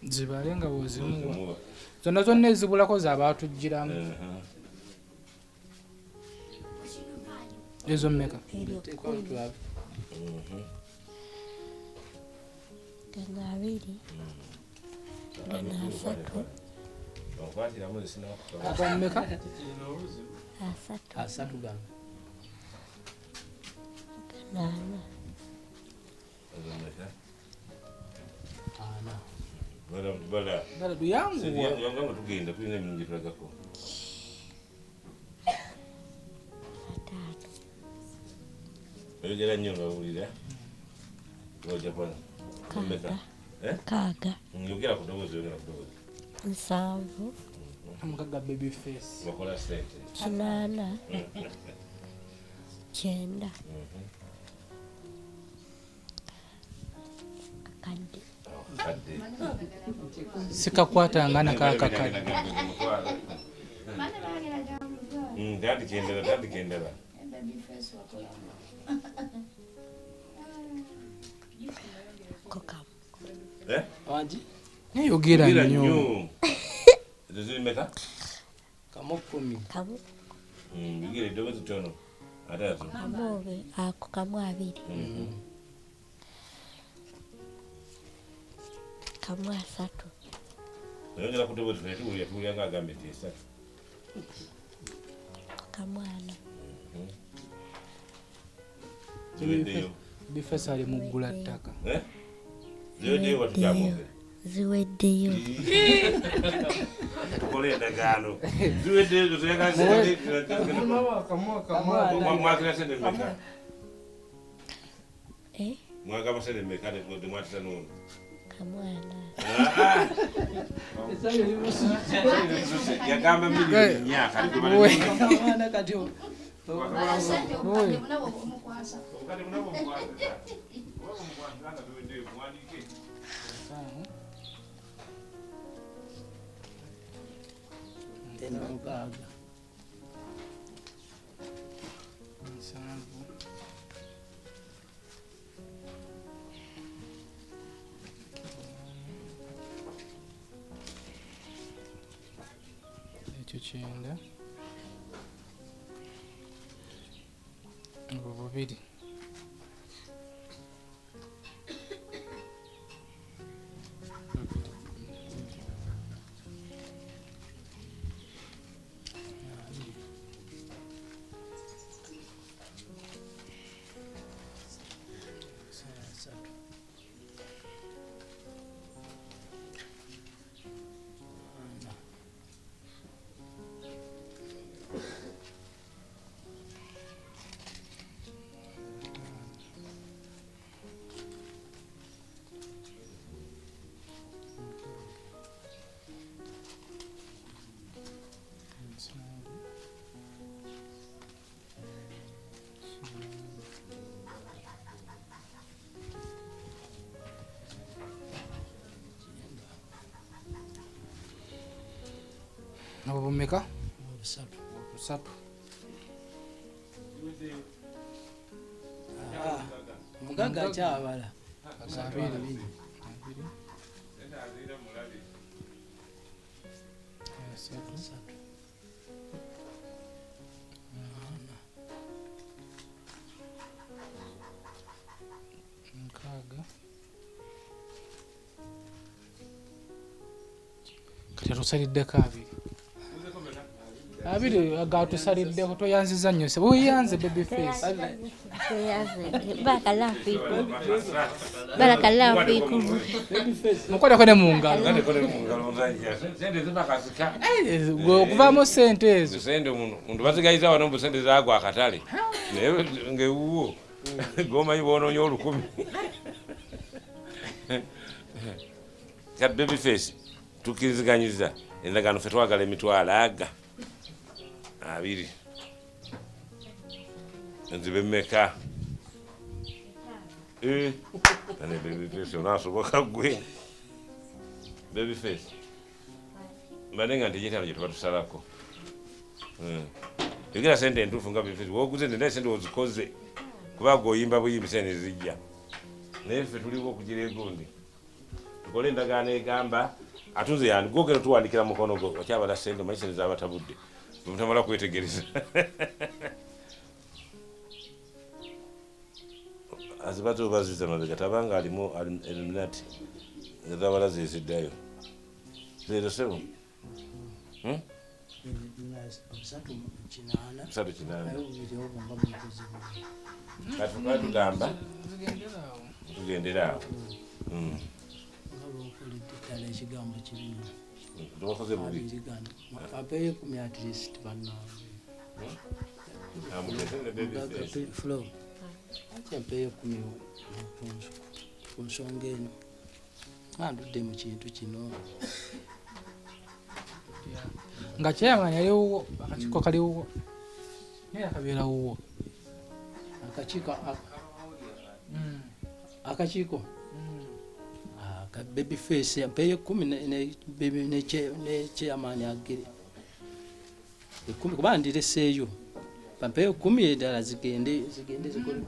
zibale nga wozimuwa zonna zonna ezibulako zabatugiramu. Ezo mmeka? Gano 2, gano 3. Mmeka? 3. 3 gano. Gano 4. 4. Bala duyanguwa. Tugenda tulina emirimu gye tulagako. 5. Oyogera nnyo nga owulira. Ojja kuba mmeka? 6. Yogera ku ddoboozi, yogera ku ddoboozi. 7. Omugagga baby face. Wakola ssente. 8. 9. Akadde. Sikakwatanga nakakakadde. Tandika endala, tandika endala. Wangi? Yogera nnyo. Ezo ziri mmeka? 1 10. 1. Yogera eddoboozi ttono. Ate azo. 1 ako 1 2. 1 3. Oyogera ku ddoboozi ttono, tuwulira, tuwulira ng'agambye nti 3. 1 4. Ziweddeyo. Bifesa ali mu ggula ttaka. Ziweddeyo watukyamwogera. Ziweddeyo. Tukole endagaano. Ziweddeyo, toyagala sente. Mwakira sente mmeka? Mwagaba sente mmeka temwatisa n'ono? 1 4. Yagamba 4 millioni. Kamwana kati. Eno 6. 7. Ekyo 9. Obwo 2. 3. 4. Obwo bumeka? 3. 3. Mugagga akyabala. 2. 3. 6. Kati atusaliddeko 2. 2 agatusaliddeko. Toyanziza nnyo ssebo. Weeyanze baby face. Barakallahu fiikum. Mukwateko ne mu ngalo. Sente zibakasika. Gwe okuvaamu sente ezo. Sente muntu bazigayiza wano mbu sente zaagwa akatale, naye ng'ewuwo gomanyi bwonoonya 1,000. Kati baby face tukkiriziganyiza endagaano, ffe twagala emitwalo aga 20, nzibe mmeka? Eh, ane baby face onaasoboka ggwe? Baby face mbadde nga nti gyetaano gye tuba tusalako. Yogera sente entuufu nga baby face woguze, nti naye sente ozikoze, kuba gwe oyimba buyimbi, sente zijja, naye ffe tuliwo okugira egundi tukole endagaano egamba atunze yani gwogera tuwandikira mukono gwo okyabala sente, omanyi sente zabatabudde bwemutamala kwetegereza azibaze obaziza mabega tabanga alimu illuminati zabala zeziddayo zezo sebo. 380. 380. Naye obubiri obwo nga bumukoze bubi. Kati tukaba tugamba tugendera awo. Nga bwokoledde ddala ekigambo kibino. Tubakoze bubi. Abiri gano apeeyo 10 at least bannange. Amuteese ne baby face. Flo, lwaki empeeyo 10 ku nsonga eno nga ndudde mu kintu kino? Nga chairman yali wuwo, akakiiko kali wuwo, naye akabeera wuwo. Akakiiko akakiiko ka baby face mpeeyo 10 ne chairman agire 10, kuba ndireseeyo bampeeyo 10 endala zigende zigende zikole.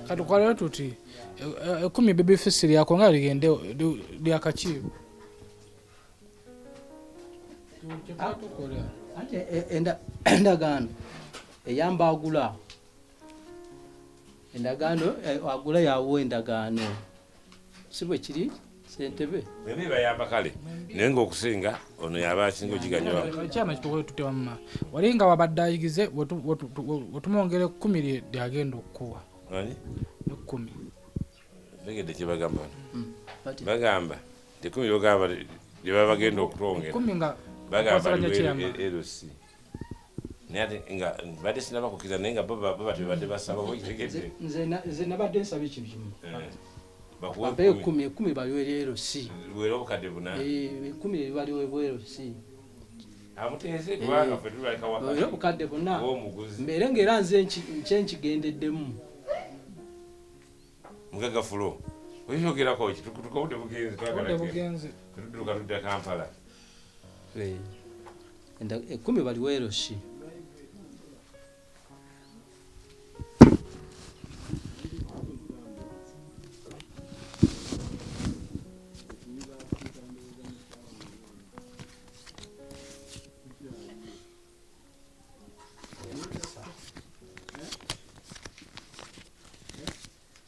Katukwaleyo tuti 10 baby face lyako nga ligende lyakakiiko. Ate endagaano eyamba agula endagaano, agula yawa endagaano, si bwe kiri ssentebe? Bwe bayamba kale, naye ng'okusinga ono yaba asinga ogiganywamu. Ekyama kitukole tute wamma wali nga wabadde ayigize wetumwongera 10 lyagenda okukuwa. Ani? 10. Tegedde kyebagamba wano. Bagamba nti 10 lyogamba lye baba bagenda okutwongera. 10 nga bagamba okwasaganya chairman. LC, naye ate nga badde sinaba kukkiriza, naye nga bo batyo badde basaba, okitegedde? Nze nabadde nsaba ekintu kimu. Bakuwe bampeeyo 10. 10, 10 baliwe LC. Luwera obukadde 4. 10 baliwe LC. Amuteese kubanga ffe tulabika era wakati obukadde 4 w'omuguzi. Mbeere ng'era nze nkyenkigendeddemu. Mugaga Fulo, oyogerako ki? Tukutuka obudde bugenze, twagala Obudde genda. bugenze. Tudduka tudda Kampala. 10 baliwe LC.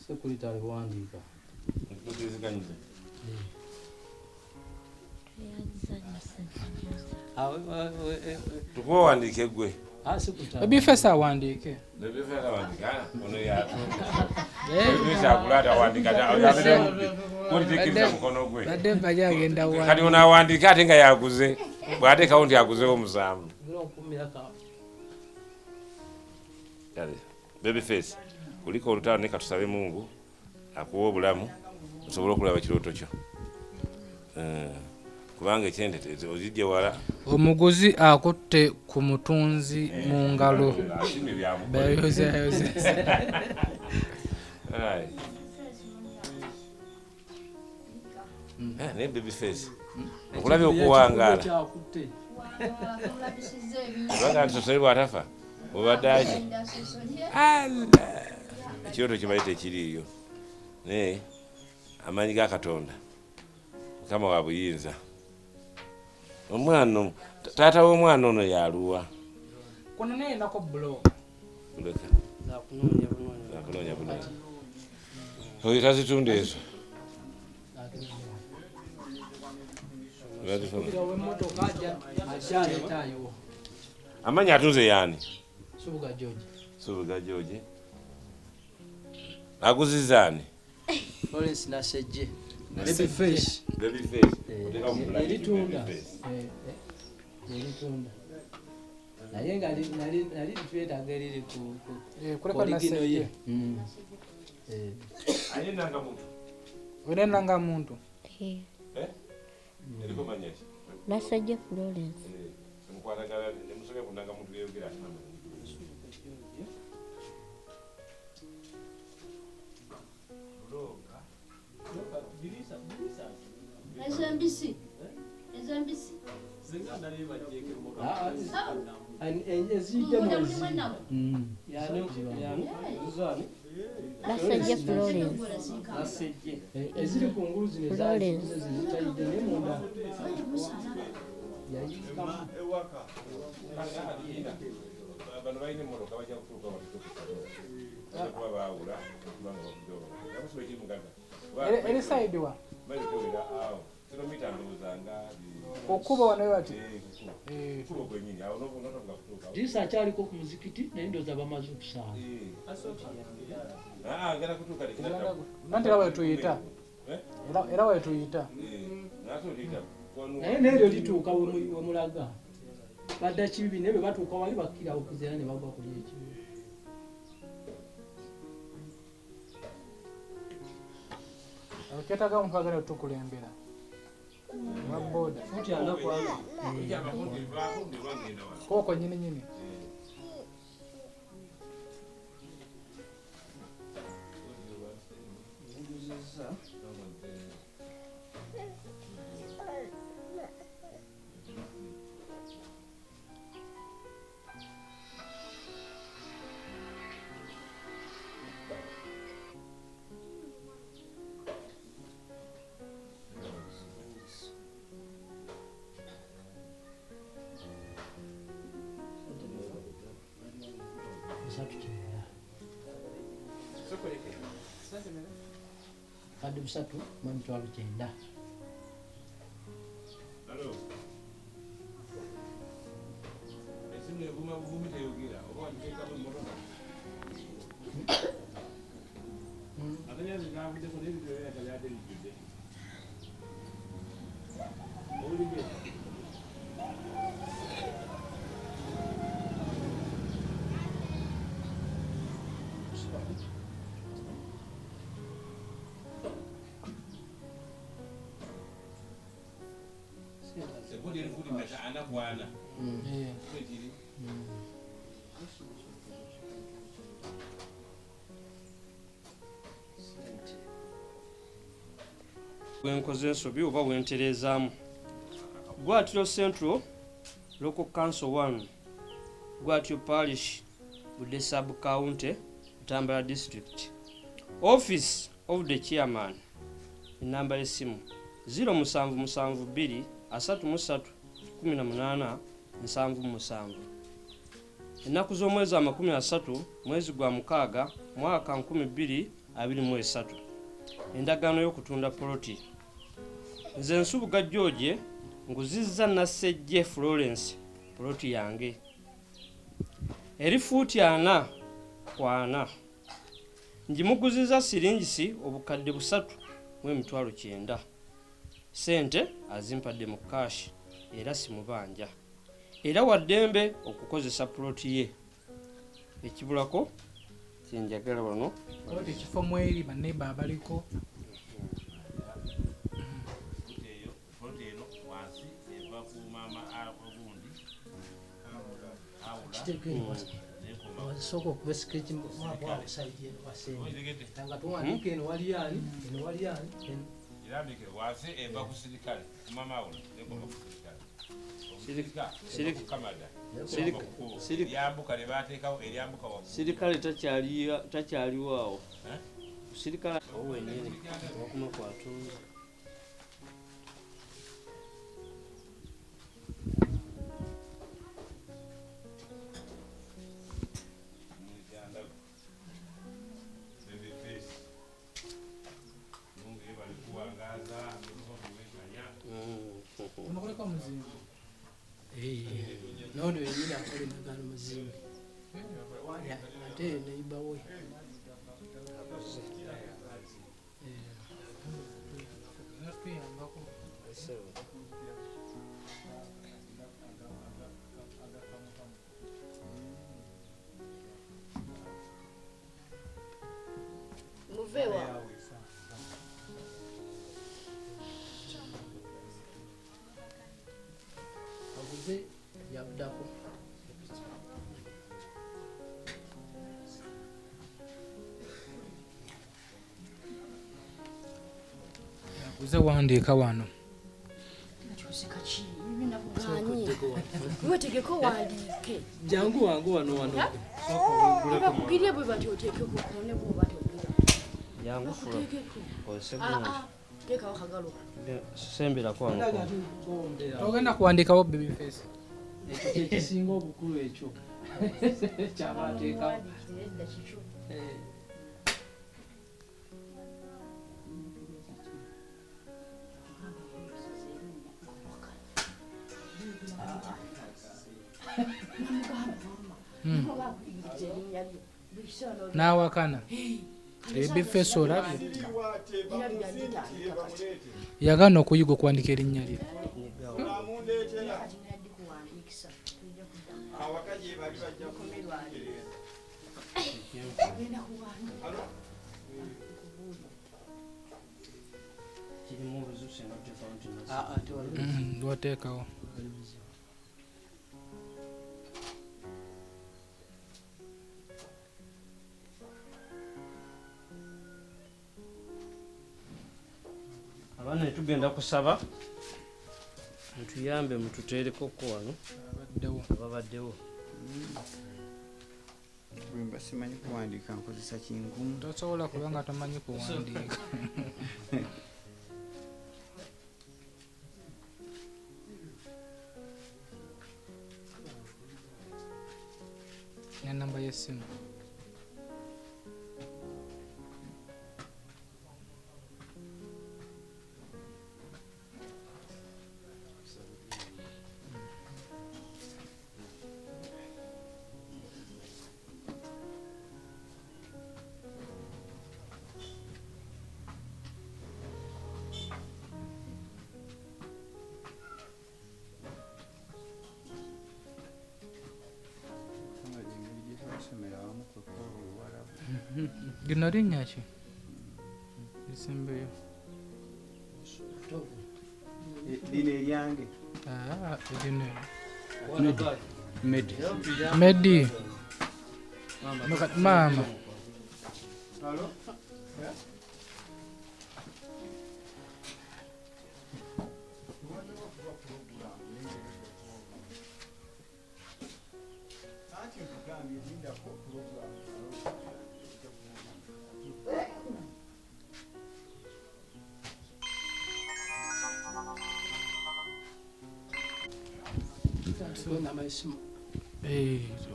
Sekulita aliwandiika. Mukkiriziganyizza. Tukuwa owandiike ggwe. Baby face awandiike. Baby face awandiika, ono yatuuka. Baby face agula ate awandiika, ate abeera mubbi. Koti tekkiriza mukono gwe. Badde mbaje agenda Kati wandiika. ono awandiika ate nga yaguze, bw'ateekawo nti aguzewo 7. Kale, baby face kuliko olutalo, naye katusabe Mungu akuwa obulamu osobole okulaba ekirooto kyo. Kubanga ekyente ozijje wala. Omuguzi akutte ku mutunzi mu ngalo. Asiimye byamukola. Bayozayoza. Aye. Naye baby face okulabye okuwangaala kubanga nti sosoli bw'atafa obadde aki ekirooto kibaye tekiriiyo, naye amaanyi ga Katonda, Mukama wa buyinza. Omwana taata w'omwana ono yaluwa? Kuno naye nako bulo. Leka. Nakunoonya bunoonya. Nakunoonya bunoonya. Oyo tazitunda ezo. Bazifuna. Ow'emmotoka ajja ajja aleetaayo. Amanyi atunze yaani? Subuga George. Subuga George. Aguzizaani? Florence Nasejje. Baby face. Baby face. Oteeka mu bracket, Eritunda. baby face. Eritunda. Naye nga nali twetaaga eriri ku Kuleka original ye. Nasejje. Eh. Aye nanga muntu. Olina endagamuntu? Eriko mannya ki? Nassejje Florence. Mukwatagana ne musoke ku ndagamuntu byeyogera ate namanyi. Ezembisi. Ezembisi. Nassejje Florence. Eziri ku ngulu zino Florence. ezitayidde naye munda Bano balina emmotoka bajja kutuuka bajja kuba baawula kubanga bavudde abasobola ekiri mugaga. Eri side wa? Bali tewera awo kilomita ndowooza nga Okuba wano bati. Kubo kwennyini awo n'otovuga kutuuka. Dirisa akyaliko ku muzikiti naye ndowooza bamaze okusaala. Ngenda kutuuka Nanti era wetuyita. Era wetuyita. Naye n'eryo lituuka wemulaga. Badda kibibi naye bwe batuuka wali bakkira okuzeera ne bagwa kuli ekibibi. Kyetaaga omuntu agenda otukulembera. Owa boda. Fuuti ana ku ana. Kooko nnyini nnyini. Bisatu kyenda. Kadde 3,900,000. Esimu evuma buvumi teyogera oba wagiteekamu emmotoka. Akanyazi kavuddeko naye ebintu byonna byadde bijjudde. Owulidde? Ebodi eri fuuti mmeka? 44. Ekiri? Bwenkoze ensobi oba bwentereezaamu. Gwatiro Central Local Council 1, Gwatiro Parish, Budde Sub County, Butambala District. Office of the Chairman, enamba y'essimu 0772 33 18 77. Ennaku z'omwezi 30 mwezi gwa 6 mwaka 2023. Endagaano y'okutunda poloti. Nze Nsubuga George nguzizza Nassejje Florence poloti yange. Eri fuuti 4 ku 4. Ngimuguzizza siringisi 3,900,000. Ssente azimpadde mu kashi era simubanja. Era waddembe okukozesa poloti ye. Ekibulako kyenjagala wano. Poloti ekifo mweri banneighbor abaliko. Poloti eno wansi eva ku maama ogundi. Wasooka okuba sketch mwapo side eno wasembe. Nga tuwandiika eno wali ani, eno wali ani. Irambike wansi eva ku sirikale, ku maama awo nekoma ku sirikale. Eryambuka lye baateekawo eryambuka waggulu. Sirikale takyaliwo awo. Sirikale owennyini wakuma kwatunze. Onokoleko muzimbi. Nono yennyini akola endagaano muzimbi. Ate neighbor we. Muvewa. Nze wandiika wano. Kyoseka ki? Binakugaanye. Wetegeko wandiike. Jangu wangu wano wano. Bakugirye bwe batyo oteekeko kone bw'oba togira. Jangu fulo. Kozese gundi. Teekawo akagalo. Semberako wano. Togenda kuwandiikawo baby face. Ekyo kye kisinga obukulu ekyo. Kyabateekawo. N'awakana. Baby face olabye. Yagaana okuyiga okuwandiika erinnya lye. Kirimu obuzibu singa oteekawo nti Lwateekawo. Abaana ne tugenda kusaba mutuyambe mututeerekoko wano ababaddewo. Bwe mba simanyi kuwandiika nkozesa kinkumu. Tosobola kubanga tomanyi kuwandiika. N'ennamba y'essimu. Lino linnya ki? Lisembeyo. Lino eryange. Lino. Medi. Medi. Maama. Halo?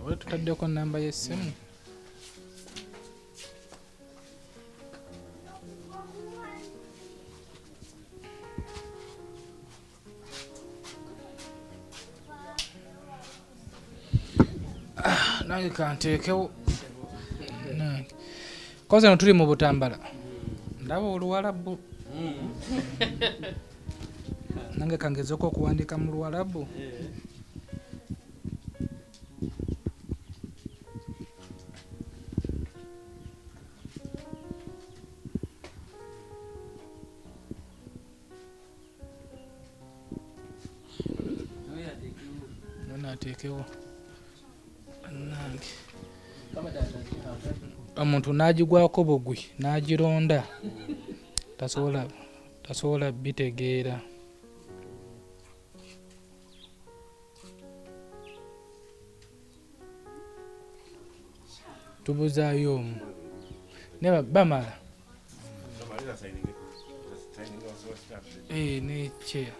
Oba tutaddeko namba y'essimu. Nange kanteekewo. Nange. Koze no tuli mu Butambala. Ndaba Oluwalabu. Nange kangezeeko okuwandiika mu Luwalabu. Ateekewo. Nange. Omuntu n'agigwako bugwi n'agironda tasobola bitegeera. Tubuzaayo omu. Ne bamala. Ne chair.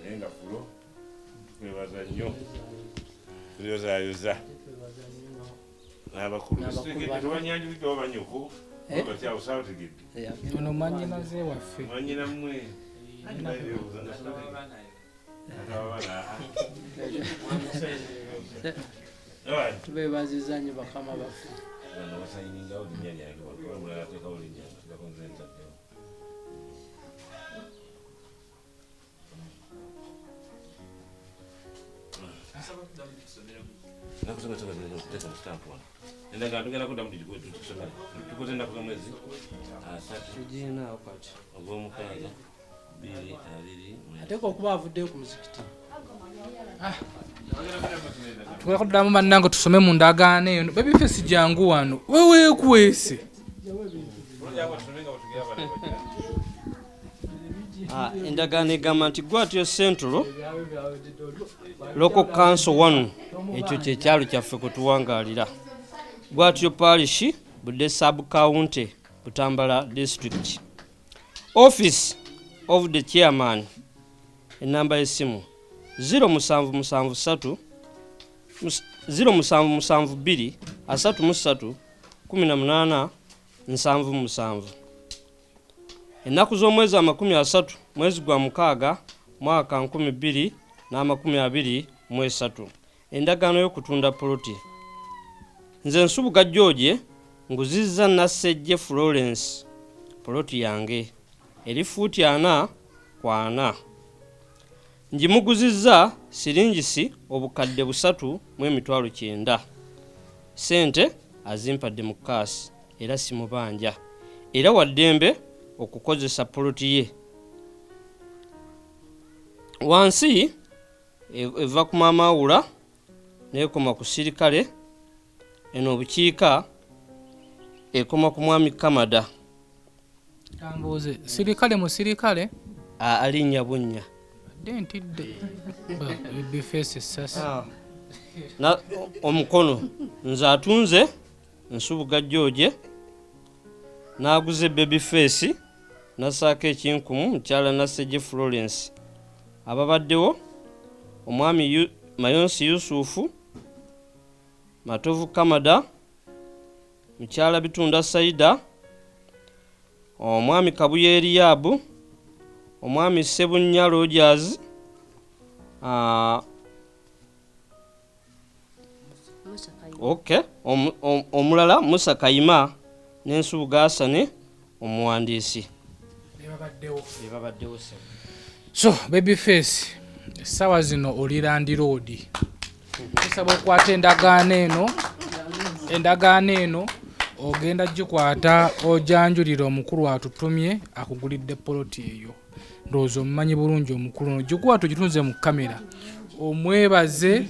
Naye nga fulo tukwebaza nnyo tuyozaayoza n'abakulu tebanyanjulidde oba banyoko batyawo saabategedde ono mwannyinaze waffe mwannyina mmwe Tubeebaziza nnyo bakama baffe. Bano basayiningawo linnya lyange omulala ateekawo linnya nze ntaddewo. Endagaano tugenda kuddamu tugisomere. Tukoze ennaku z'omwezi 3 Tugirinawo kati. ogw'omukaaga 2024. Ateekwa okuba avuddeyo ku muzikiti. Tugenda kuddamu bannange tusome mu ndagaano eno. Babyface jangu wano weweekwese. Ah, endagaano egamba nti Gwatyo Central Local Council 1, ekyo kyekyalo kyaffe kwe tuwangaalira, Gwatyo Parish, Budde Sub County, Butambala District. Office of the Chairman, enamba y'essimu 0773 0772 33 18 77. Ennaku z'omwezi 30 mwezi gwa mukaaga mwaka 2023. Endagaano y'okutunda poloti. Nze Nsubuga George nguzizza Nassejje Florence poloti yange eri fuuti 4 ku 4. Ngimuguzizza siringisi 390,000. Ssente azimpadde mu kaasi era simubanja, era waddembe okukozesa poloti ye. Wansi eva ku Maamaawula n'ekoma ku Sirikale, eno obukiika ekoma ku Mwami Kamada. Kambuuze, Sirikale musirikale? Alinnya bunnya. Badde ntidde. Babyface essasi. Omukono nze atunze Nsubuga George n'aguze Babyface n'assaako ekinkumu mukyala Nassejje Florence. Ababaddewo omwami Mayonsi Yusufu, Matovu Kamada, mukyala Bitunda Saida, omwami Kabuye Eriyabu, omwami Ssebunya Rogers, okay, omulala Musa Kayima n'Ensubuga Hassan omuwandiisi. Bebabaddewo. So Babyface, essaawa zino oli landiroodi. Tusaba okwata endagaano eno. Endagaano eno ogenda gikwata ojanjulire omukulu atutumye akugulidde poloti eyo. Ndowooza omumanyi bulungi omukulu ono. Gikwata ogitunze mu kamera. Omwebaze,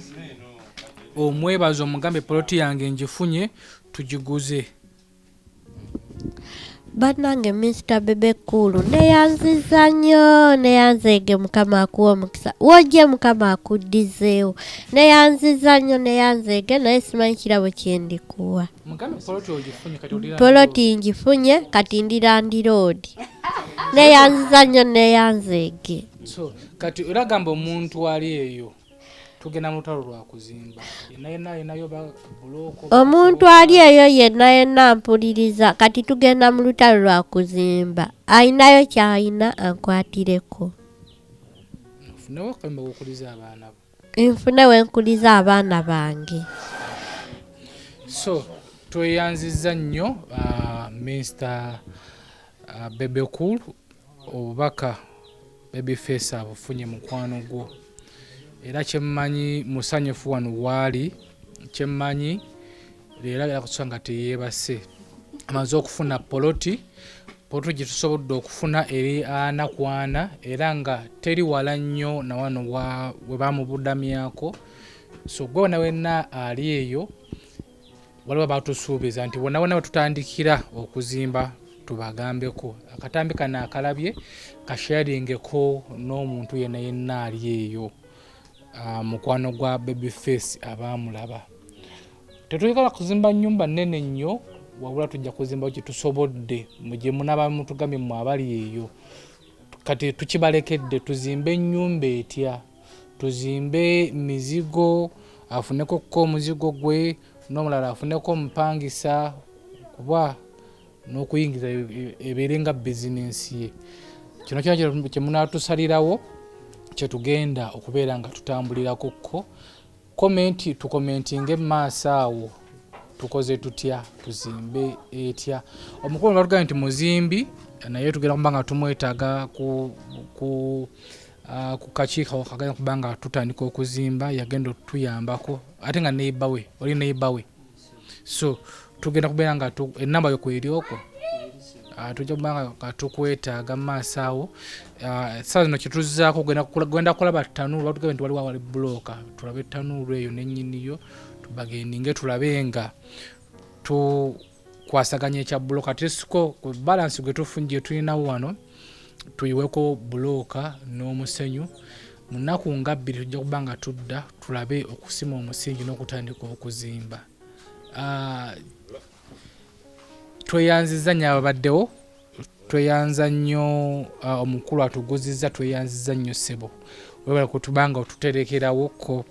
omwebaze omugambe poloti yange ngifunye tugiguze. Bannange Mr Bebe Cool neyanziza nnyo, neyanzeege Mukama akuwa omukisa, wojje Mukama akuddizeewo. Neyanziza nnyo, neyanzeege, naye simanyi kirabo kye ndikuwa. Mugambe poloti ogifunye kati oli Poloti ngifunye kati ndi landiroodi. Neyanziza nnyo, neyanzeege. So kati era gamba omuntu ali eyo tugenda mu lutalo lwa kuzimba, yenna yenna alinayo buloko. Omuntu ali eyo yenna yenna mpuliriza, kati tugenda mu lutalo lwa kuzimba, ayinayo ky'ayina ankwatireko. Ofunewo akayumba k'okuliza abaana bo. Nfune we nkuliza abaana bange. So tweyanzizza nnyo Mr Bebe Cool, obubaka Babyface abufunye mukwano gwo. Era kyemmanyi musanyufu wano waali, kyemmanyi leero agenda kutusa nga teyeebase. Amaze okufuna poloti, poloti gye tusobodde okufuna eri 4 ku 4 era nga teri wala nnyo na wano we bamubudamyako. So gwe wena wenna ali eyo, waliwo abatusuubiza nti wonna wonna we tutandikira okuzimba tubagambeko. Akatambi kano akalabye kasharingeko n'omuntu yenna yenna ali eyo. Mukwano gwa Babyface abaamulaba. Tetuyagala kuzimba nnyumba nnene nnyo, wabula tujja kuzimba kye tusobodde mu gye munaaba mutugambye mmwe abali eyo. Kati tukibalekedde tuzimbe ennyumba etya, tuzimbe mizigo, afuneko ko omuzigo gwe n'omulala afuneko omupangisa, kuba n'okuyingiza ebeere nga bizinensi ye. Kino kyona kye munaatusalirawo kye tugenda okubeera nga tutambulirako ko. Komenti tukomentinge mu maaso awo, tukoze tutya, tuzimbe etya. Omukulu batugambye nti muzimbi, naye tugenda kuba nga tumwetaaga ku kakiiko akagenda kuba nga tutandika okuzimba, yagenda otuyambako ate nga neighbor we, oli neighbor we. So tugenda kubeera nga ennamba yo kweri okwo. Tujja kubanga nga tukwetaaga mu maaso awo. Essaawa zino kyetuzzaako genda kulaba ttanuulu, batugambe nti waliwo awali bbulooka, tulabe ttanuulu eyo nennyiniyo, tubagendinge tulabe nga tukwasaganya ekya bbulooka. Tesiko ku balansi gwe tufunye gye tulinawo wano, tuyiweko bbulooka n'omusenyu. Mu nnaku nga 2 tujja kuba nga tudda tulabe okusima omusingi n'okutandika okuzimba. Tweyanziza nnyo ababaddewo, tweyanza nnyo omukulu atuguzizza, tweyanziza nnyo ssebo, webale kutubanga otuterekerawo ko,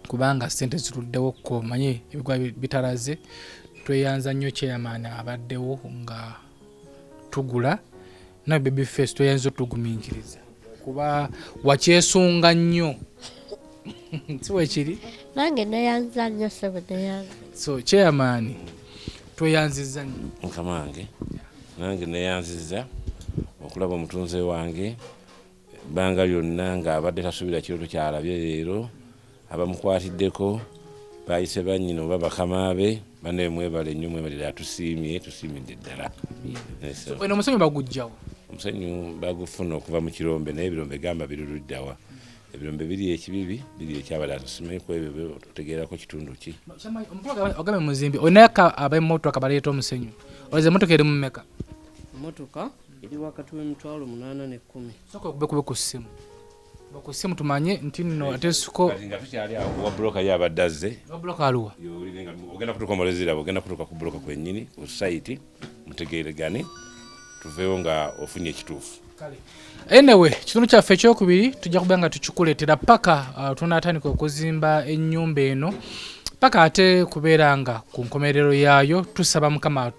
kubanga ssente zituddewo ko, manye ebigwa bitalaze. Tweyanza nnyo chairman abaddewo nga tugula, na baby face tweyanza otugumiikiriza kuba wakyesunga nnyo. Si bwe kiri? Nange neyanza nnyo ssebo, neyanza. So chairman tweyanziza nnyo. Mukama wange, nange neyanziza okulaba omutunze wange ebbanga lyonna ng'abadde tasuubira kirooto kyalabye leero. Abamukwatiddeko bayise bannyina oba bakama be banne, mwebale nnyo, mwebalire, atusiimye, tusiimidde ddala. Eno omusenyu bagujjawo? Omusenyu bagufuna okuva mu kirombe, naye ebirombe gamba biri luddawa? Ebirombe biri ekibibi, biri ekyabalala, simanyi ku ebyo otegeerako kitundu ki. Omukulu ogambe muzimbi olinayo ab'emmotoka baleeta omusenyu, olowooza emmotoka eri mu mmeka? Emmotoka eri wakati w'emitwalo 8 n'ekumi. Sooka okubekube ku ssimu, ku ssimu tumanye nti nno ate siko. Kati nga tukyali awo, wa buloka ye abadde azze. Wa buloka aluwa? Ogenda kutuuka omuleziraba, ogenda kutuuka ku buloka kwennyini ku sayiti, mutegeeregane, tuveewo nga ofunye ekituufu. Anyway, kitundu kyaffe ekyokubiri tujja kuba nga tukikuleetera paka tunaatandika okuzimba ennyumba eno, paka ate kubeera nga ku nkomerero yaayo. Tusaba Mukama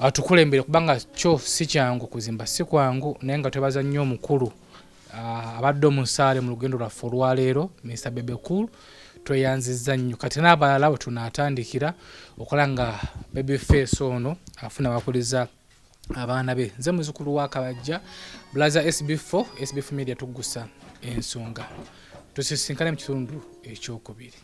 atukulembere, kubanga kyo si kyangu, kuzimba si kwangu, naye nga twebaza nnyo omukulu abadde omusaale mu lugendo lwaffe olwaleero, Mr Bebe Cool, tweyanzizza nnyo. Kati n'abalala bwe tunaatandikira okola nga baby face ono afuna bakuliza abaana be. Nze muzukulu wa Kabajja, Blaza SB4, SB4 Media, tuggusa ensonga. Tusisinkane mu kitundu ekyokubiri.